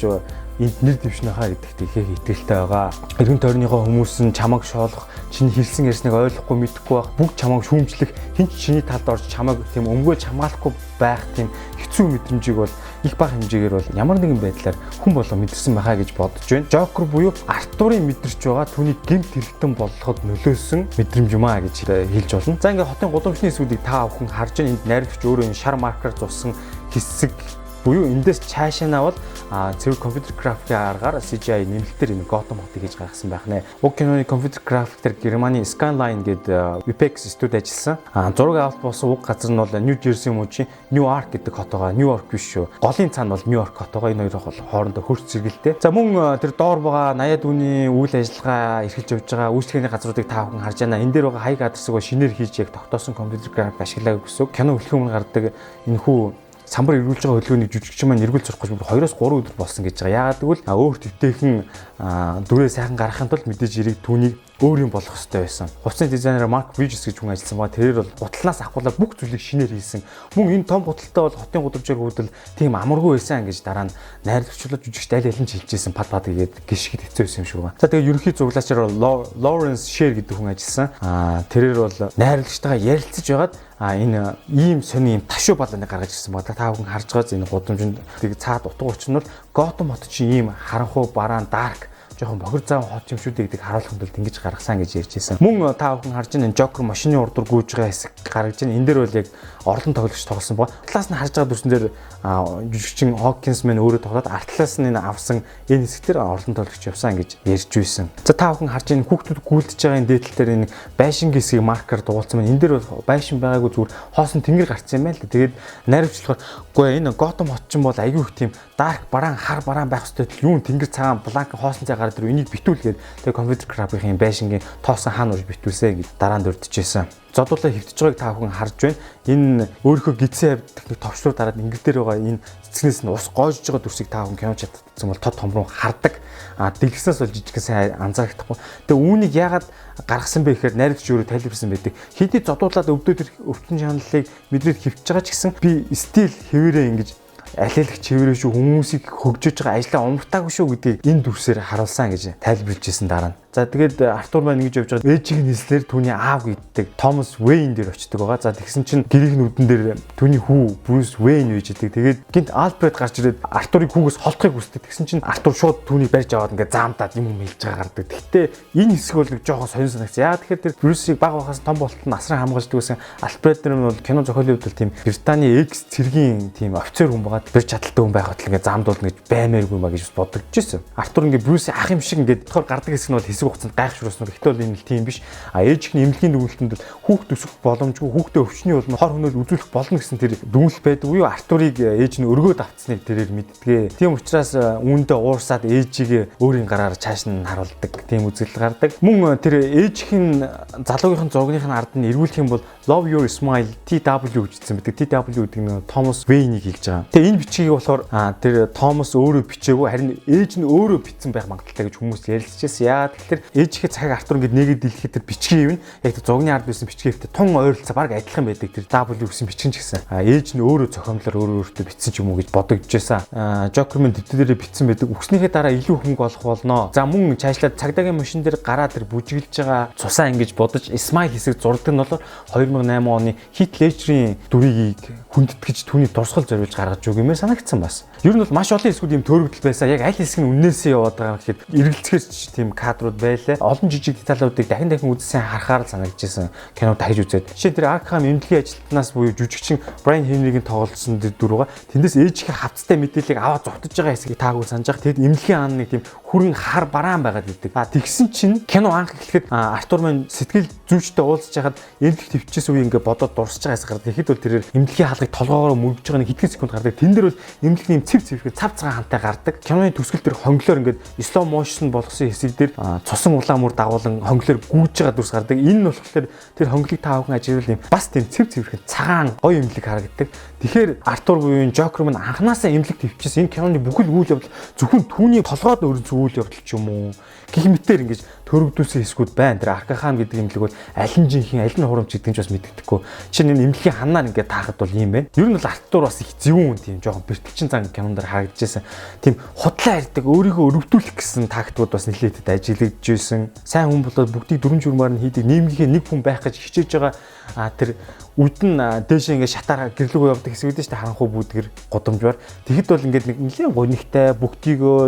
Speaker 1: энд нэр дэвшнэ хаа гэдэгт их итгэлтэй байгаа. Эргэн тойрныхоо хүмүүс нь чамайг шоолох, чиний хэлсэн ярьсныг ойлгохгүй, мэдэхгүй байх, бүгд чамайг шүүмжлэх, хэн ч чиний талд орж чамайг тийм өмгөөл чамгаалахгүй байх тийм хэцүү мэдрэмжийг бол их бага хэмжээгээр бол ямар нэгэн байдлаар хүн болго мэдэрсэн байхаа гэж бодож байна. Жокер буюу Артурын мэдэрч байгаа түүний гэмт хэрэгтэн болгоход нөлөөлсөн мэдрэмж юм аа гэж хэлж болно. За, ингээд хотын гудамжны хэсгүүдийг та бүхэн харж байна. Энд найруулагч өөрөө энэ шар маркер зурсан хэсэг буюу эндээс цаашаа бол цэвэр компьютер графикийн аргаар CGI нэмэлтээр энэ Gotham хотыг хийж гаргасан байх нэ. Уг киноны компьютер график дээр Германы Scanline гэдэг VFX студи ажилласан. Зураг авалт болсон уг газар нь бол New Jersey мужийн Newark гэдэг хот байгаа. New York биш шүү. Голын цаана бол New York хот байгаа. Энэ хоёр бол хоорондоо хөрс зэрэгэлтэй. За, мөн тэр доор байгаа 80-аад үний үйл ажиллагаа эрхэлж явж байгаа үйлчлэгээний газруудыг та бүхэн харж байна. Энэ дээр байгаа хаяг адресыг шинээр хийж яг тогтоосон компьютер график ашиглаагүй гэсэн. Кино эхлэхийн өмнө гардаг энэ хүү самбар эргүүлж байгаа хөдөлгөөнийг жүжигчин маань эргүүл сурах гэж 2-оос 3 өдөр болсон гэж байгаа. Яагаад гэвэл өөрт эвтэйхэн дүрээ сайхан гаргахын тулд мэдээж эрэг түүнийг өөр юм болох хэрэгтэй байсан. Хувцсны дизайнер Марк Бриджес гэж хүн ажилласан ба тэрээр бол гутлаас авахгүйла бүх зүйлийг шинээр хийсэн. Мөн энэ том гуталтай бол хотын гудамжаар гүйдэл тийм амаргүй байсан гэж дараа нь найруулагчлаад жүжигч аль аль нь хэлжсэн, пад пад гээд гიშгэд хэцүү байсан юм шиг байна. За, тэгээ ерөнхий зураглаачаар Лоренс Шер гэдэг хүн ажилласан. Тэрээр бол найруулагчтайгаа ярилцаж байгаад энэ ийм сони ийм ташуу балааны гаргаж ирсэн ба та бүхэн харж байгаа энэ гудамжинд тэг цаад утга учир нь бол Готэм хот чинь ийм харанхуй, бараан, dark, жоохон бохир заан хот юм шүү дээ гэдгийг харуулахын тулд ингэж гаргасан гэж ярьж байсан. Мөн та бүхэн харж байна, Жокер машины урдуур гүйж байгаа хэсэг гаргаж байна. Энэ дээр бол яг орлон тоглогч тоглосон ба. Талаас нь харж байгаа дүрсэн дээр жүжигчин Хокинс мэн өөрөө тоглоод, ард талаас нь энэ авсан энэ хэсэг дээр орлон тоглогч явсан гэж ярьж байсан. За, та бүхэн харж байна, хүүхдүүд гүйлдэж байгаа энэ дээдл дээр энэ байшингийн хэсгийг маркер дугуулсан байна. Энэ дээр бол байшин байгаагүй, зүгээр хоосон тэнгэр гарцсан юм байна л да. Тэгээд найруулчлахаар үгүй, энэ Готэм хот чинь бол аягүй их тийм dark, бараан, хар бараан байх хэрэгтэй, юун тэнгэр цагаан blank хоосон цай гараад ирэв, энийг битүүлгээд тэгээ компьютер графикийн байшингийн тоосон хаана урж битүүлсэн гэж дараа нь дурдчихсэн. Зодуулаа хөвтөж байгааг та бүхэн харж байна. Энэ өөрийнхөө гидсэн авдах нэг товчлуур дараад ингэр дээр байгаа энэ цэцгнээс нь ус гоожж байгаа дүрсийг та бүхэн кино чадсан бол тод томруу хардаг. Дэлгэснээс бол жижигхэн сайн анзаарахдаггүй. Тэгээ үүнийг яагаад гаргасан бэ гэхээр найруулагч өөрөө тайлбарсан байдаг. Хэдий зодуулаад өвдөд өвчин чаналлыг мэдрээд хөвтөж байгаа ч гэсэн би still хэвээрээ ингэж алиалагч хэвээрээ шүү, хүмүүсийг хөгжиж байгаа ажлаа умартаагүй шүү гэдгийг энэ дүрсээр харуулсан гэж тайлбарлаж ирсэн дараа нь. За, тэгээд Артур маань ингэж явж байгаа ээжийг нь хэлснээр түүний аав гэдэг Томас Вейн дээр очдог байгаа. За, тэгсэн чинь гэрийн нүдэн дээр түүний хүү Брюс Вейн үйж идэг. Тэгээд гинт Альфред гарч ирээд Артурыг хүүгээс холдохыг хүсдэг. Тэгсэн чинь Артур шууд түүнийг барьж аваад ингээд заамдаад юм юм хэлж байгаа гардаг. Гэхдээ энэ хэсэг бол нэг жоохон сонин санагц. Яа тэгэхээр тэр Брюсийг баг байхаас том болтол нь асран хамгаалждаг байсан. Альфред нар нь бол кино зохиолын хувьд бол тийм Британий экс цэргийн тийм офицер хүн байгаа. Барьж чадaltaй хүн байх хөтөл ингээд заамдуулна гэж баймааргүй маа гэж бодогдож. Артур ингээд Брюсийн ах юм шиг ингээд болохоор гардаг хэсэг нь бол хэсэг хугацаанд гайхшруулсан. Гэхдээ бол энэ л тийм биш. А ээж их эмнэлгийн дүгнэлтэнд бол хүүхд өсөх боломжгүй, хүүхдээ өвчний улмаар хор хөнөөл үзүүлэх болно гэсэн тэр дүгнэлт байдаг. Буюу Артурыг ээж нь өргөөд авцсныг тэрээр мэддэг. Тийм учраас үүндээ уурсаад ээжигээ өөрийн гараар чааш нь харуулдаг. Тийм үзэгдэл гардаг. Мөн тэр ээжийнх нь залуугийнх нь зургных нь ард нь эргүүлэх юм бол "Love your smile TW" гэж хэлсэн байдаг. TW гэдэг нь Томас Вейнийг хэлж байгаа. Тэгээ энэ бичгийг болохоор тэр Томас өөрөө бичээгүй, харин ээж нь өөрөө бичсэн байх магадлалтай гэж хүмүүс ярилцчихсэн. Яа тэгэхээр ээжийнхээ цагийг Артур ингээд нэгэд дэлгэхэд тэр бичгийн юм яг тэр зургийн ард байсан бичгийн хэвтэй тун ойролцоо баг адилхан байдаг. Тэр W гэсэн бичгэн ч гэсэн. Ээж нь өөрөө зохиомлоор өөрөө өөртөө бичсэн ч юм уу гэж бодогдож байсан. Жокер мэн дэвтэр дээрээ бичсэн байдаг. Үгснийхээ дараа илүү хөнгө болох болно. За, мөн цаашлаад цагдаагийн машин дээр гараа тэр бүжиглэж байгаа цусаа ингэж бодож smile хэсэг зурдаг нь бол 2008 оны Хит Лежерийн дүрийг хүндэтгэж түүний дурсгал зориулж гаргаж өгөх юмээр санагдсан бас. Ер нь бол маш олон хэсгүүд юм төөрөгдөл байсан. Яг аль хэсэг нь үннээсээ яваад байгаа гэхэд эргэлзэхэр ч тийм кадрууд байлаа. Олон жижиг деталуудыг дахин дахин үзсэн харахаар л санагдчихсан. Кино дахиж үзээд. Жишээ нь тэр Arkham эмнэлгийн ажилтнаас буюу жүжигчин Брайан Хенригийн тоглолцсон дүр байгаа. Тэндээс ээжийнхээ хавцтай мэдээллийг аваад зугтаж байгаа хэсгийг таагүй санаж байгаа. Тэгэд эмнэлгийн аан нэг тийм хүрэн хар бараан байгаад идэг. А тэгсэн чинь кино анх эхлэхэд Артур маань сэтгэл зүйчтэй уулзж байхад эмнэлэг төвчээс үе ингээ бодоод дурсаж байгаа хэсэг гардаг. Тэгэхэд бол тэрээр эмнэлгийн хаалгыг толгоогоор мөргөж байгаа нэг хэдхэн секунд гардаг. Тэн дээр бол эмнэлгийн юм цэв цэвэрхэн цав цагаан хантай гардаг. Киноны төгсгөл дээр хонглоор ингээд slow motion болгосон хэсэг дээр цусан улаан мөр дагуулan хонглоор гүйж байгаа дүрс гардаг. Энэ нь болохоор тэр хонглыг та бүхэн ажиглал юм бас тийм цэв цэвэрхэн цагаан гоё эмнэлэг харагддаг. Тэгэхээр Артур буюу Жокер мань анханасаа эмнэлэг төвчээс энэ киноны бүхэл үйл явдал зөвхөн түүний толгойд өрнөсөн үйл явдал ч юм уу гэх мэтээр ингэж төрөгдүүлсэн хэсгүүд байна. Тэр Аркахан гэдэг эмнэлэг бол аль нь жинхэнэ, аль нь хурамч гэдэг нь ч бас мэддэхгүй. Жишээ нь энэ эмнэлгийн ханаар ингээд таахад бол ийм байна. Ер нь бол Артур бас их зөвүүн тийм жоохон бэртэлчин зан кинон дээр харагдажсэн. Тийм худлаа ярьдаг, өөрийгөө өрөвдүүлэх гэсэн тактикууд бас нэлээд ажиглагдж байсан. Сайн хүн болоод бүгдийг дүрм журмаар нь хийдэг, нийгмийнхээ нэг хүн байх гэж хичээж байгаа тэр үд нь дээшээ ингээд шатаар гэрлүүгөө явдаг хэсэг үүдэн шүү дээ, харанхуй бүүдгэр гудамжбар. Тэгэхэд бол ингээд нэг нэлээд гонигтай бүгдийгөө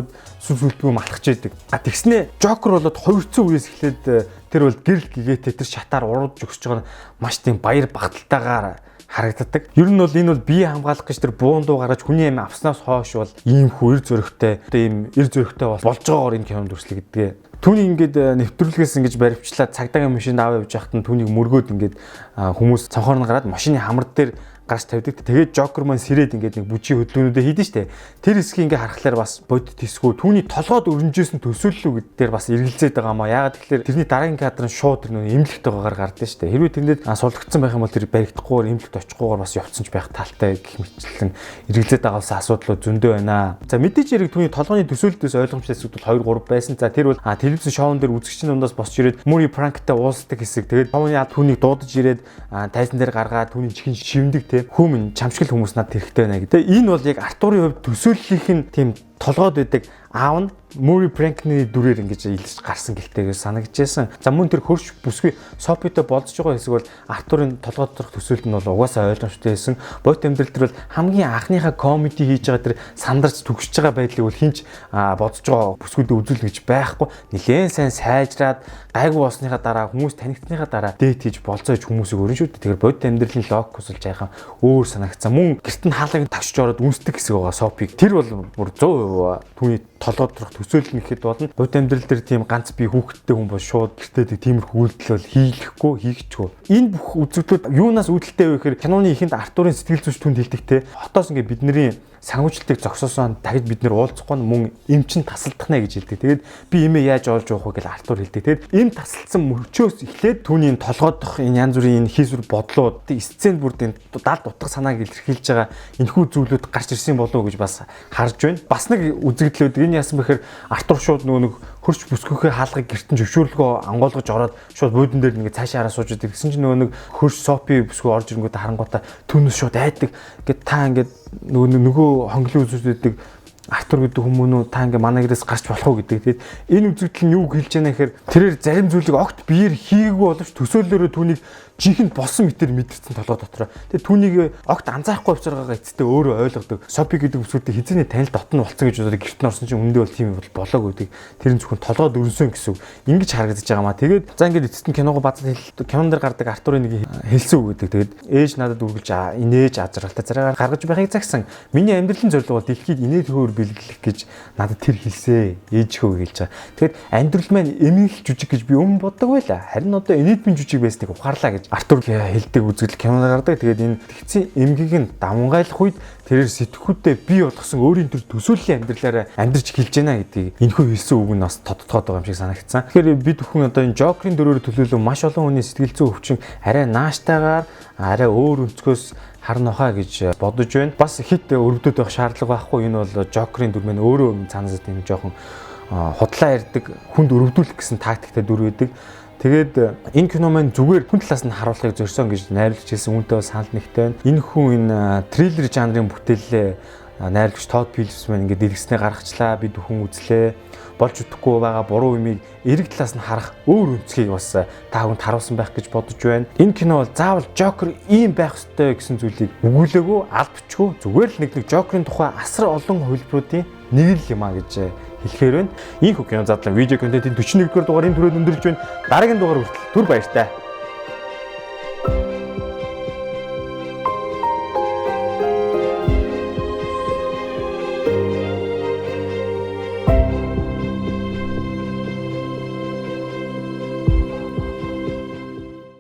Speaker 1: сүр сүлдгүү малхаж идэг. А тэгснээ Жокер болоод хувирцсан үеэс эхлээд тэр бол гэрэл гэгээтэй тэр шатаар урууж өгсөж байгаа нь маш тийм баяр багталтайгаар харагддаг. Ер нь бол энэ бол бие хамгаалах гэж тэр буун дуу гаргаж хүний амь авснаас хойш бол ийм хүү эр зөрөгтэй, одоо ийм эр зөрөгтэй болж байгаагаар энэ кинонд дүрслэгддэг. Түүнийг ингээд нэвтрүүлгээс ингэж баривчлаад цагдаагийн машинд аваа явж байхад нь түүнийг мөргөөд ингээд хүмүүс цонхоор нь гараад машины хамар дээр гарч тавьдаг. Тэгээд Жокер маань сэрээд ингээд нэг бүжгийн хөдөлгөөнүүдээ хийдэж штэ. Тэр хэсгийг ингээд харахаар бас бодит хэсгүү түүний толгойд өрнжсэн төсөөллөө гэдэг дээр бас эргэлзээд байгаа маа. Яагаад тэгэхээр тэрний дараагийн кадр нь шууд тэр нөө эмнэлэгт байгаагаар гардаг штэ. Хэрвээ тэрнээд сулгагдсан байх юм бол тэр баригдахгүйгээр эмнэлэгт очихгүйгээр бас явцсан ч байх талтай гэх мэтчлэн эргэлзээд байгаа асуудлууд зөндөө байна. За, мэдээж хэрэг түүний толгойн төсөөлөлтөөс ойлгомжтой хэсгүүд бол 2 3 байсан. За, тэр бол телевизэн шоун дээр үзэгчийн дундаас босч ирээд Мури Пранктай уулздаг хэсэг. Тэгээд шоуны түүнийг дуудаж ирээд тайзан дээр гаргаад түүний чихэн шивндэг те, хүмүүн чамшигл хүмүүс надад хэрэгтэй байна гэдэг. Энэ бол яг Артурын хувьд төсөөллийнх нь тийм толгойд байдаг аав нь Murray Franklin-ы дүрээр ингэж илэрч гарсан гэлтэйгээ санагдчихсан. За, мөн тэр хөрш бүсгүй Софитой болцож байгаа хэсэг бол Артурын толгой доторх төсөөлт нь бол угаасаа ойлгомжтой байсан. Бодит амьдрал дээр бол хамгийн анхныхаа комеди хийж байгаа тэр сандарч төгсөж байгаа байдлыг бол хинч бодож байгаа бүсгүйдээ үзүүлнэ гэж байхгүй. Нилээн сайн сайжраад гайгүй болсныхаа дараа, хүмүүс танигдсныхаа дараа date хийж болцоо гэж хүмүүсийг өрн шүү дээ. Тэгэхээр бодит амьдралын логик бол жаахан өөр санагдсан. Мөн гэрт нь хаалгыг тавьчих ороод үнсдэг хэсэг байгаа Софиг. Тэр бол бүр 100% түүний толгой доторх төсөөлөл нэхэд болно. Бодит амьдрал дээр тийм ганц би хүүхэдтэй хүн бол шууд гэртээ тиймэрхүү үйлдэл бол хийлэхгүй, хийгчгүй. Энэ бүх үзэгдлүүд юунаас үүдэлтэй вэ гэхээр киноны эхэнд Артурын сэтгэл зүйч түнд хэлдэг те. Хотоос ингээ бидний санхүүжилтийг зогсоосон, дахиж бид нэр уулзахгүй нь мөн эмчин тасалдах нэ гэж хэлдэг. Тэгээд би эмээ яаж олж явах вэ гэж Артур хэлдэг. Тэгээд эм тасалдсан мөчөөс эхлээд түүний энэ толгойдох энэ янз бүрийн энэ хийсвэр бодлууд, сцен бүрд энэ далд утга санааг илэрхийлж байгаа энэхүү зүйлүүд гарч ирсэн болов уу гэж бас харж байна. Бас нэг үзэгдэл өгдөг. Энэ яасан бэхээр Артур шууд нөгөө нэг хөрч бүсгүйхээ хаалгыг гэртэн зөвшөөрлгөө ангуулгаж ороод шууд буудан дээр нэг цаашаа хараа сууж идэг. Тэгсэн чинь нөгөө нэг хөрч Софи бүсгүй орж ирэнгүүтээ харангуйтаа түүнээс шууд айдаг. Ингээд та ингээд нөгөө хонглын үзүүлдэг Артур гэдэг хүмүүн үү, та ингээ манай гэрээс гарч болох уу гэдэг. Тэгээд энэ үзэгдэл нь юу хэлж яана гэхээр тэрээр зарим зүйлийг огт биеэр хийгээгүй боловч төсөөллөөрөө түүнийг жинхэнэ болсон мэтэр мэдэрсэн толгой дотроо. Тэгээд түүнийг огт анзаарахгүй явж байгаагаа эцэстээ өөрөө ойлгодог. Сопи гэдэг бүсгүйтэй хэзээний танил дотн болцсон гэж бодоод гэрт нь орсон чинь үнэндээ бол тийм юм болоогүй гэдэг. Тэр нь зөвхөн толгойд өрнсөн гэсэн үг. Ингэж харагдаж байгаа маа. Тэгээд за ингээд эцэст нь киногоо базад хэл кинон дээр гардаг Артурын нэг хэлсэн үг гэдэг. Тэгээд ээж надад үргэлж инээж аз жаргалтай царайгаар гаргаж байхыг загсан. Миний амьдралын зорилго бол дэлхийд инээд хөөр бэлгэлэх гэж надад тэр хэлсэ. Ээж хөө хэлж байгаа. Тэгээд амьдрал маань эмнэлэл жүжиг гэж би өмнө боддог байлаа. Харин одоо инээдмийн жүжиг байсныг ухаарлаа гэж Артур хэлдэг үзэгдэл кинонд гардаг. Тэгээд энэ сэтгцийн эмгээг нь давамгайлах үед тэрээр сэтгхүүдэд бий болгосон өөрийн төр төсөөллийн амьдралаараа амьдарч эхэлж байна гэдгийг энэхүү хэлсэн үг нь бас тодтогоод байгаа юм шиг санагдсан. Тэгэхээр бид бүхэн одоо энэ Жокерийн дүрээр төлөөлөн маш олон хүний сэтгэл зүйн өвчин арай нааштайгаар, арай өөр өнцгөөс харна хаа гэж бодож байна. Бас хит өрөвдөд байх шаардлага байхгүй. Энэ бол Жокерийн дүр маань өөрөө цаанаас тийм жоохон худлаа ярьдаг, хүнд өрөвдүүлэх гэсэн тактиктэй дүр байдаг. Тэгээд энэ кино маань зүгээр хүн талаас нь харуулахыг зорьсон гэж найруулагч хэлсэн. Үүнтэй бол санал нэгтэй байна. Энэ хүн энэ триллер жанрын бүтээлээ найруулагч Тодд Филлипс маань ингээд дэлгэснээ гаргачлаа. Бид бүхэн үзлээ. Болж үтгэхгүй байгаа буруу юмыг эрэг талаас нь харах өөр өнцгийг бас та бүхэнд харуулсан байх гэж бодож байна. Энэ кино бол заавал Жокер ийм байх ёстой гэсэн зүйлийг өгүүлээгүй, албачгүй, зүгээр л нэг Жокерийн тухай асар олон хувилбаруудын нэг л юм а гэж хэлэхээр байна. Ийхүү кино задлан видео контентын 41-р дугаар энэ түрээд өндөрлж байна. Дараагийн дугаар хүртэл түр баяртай.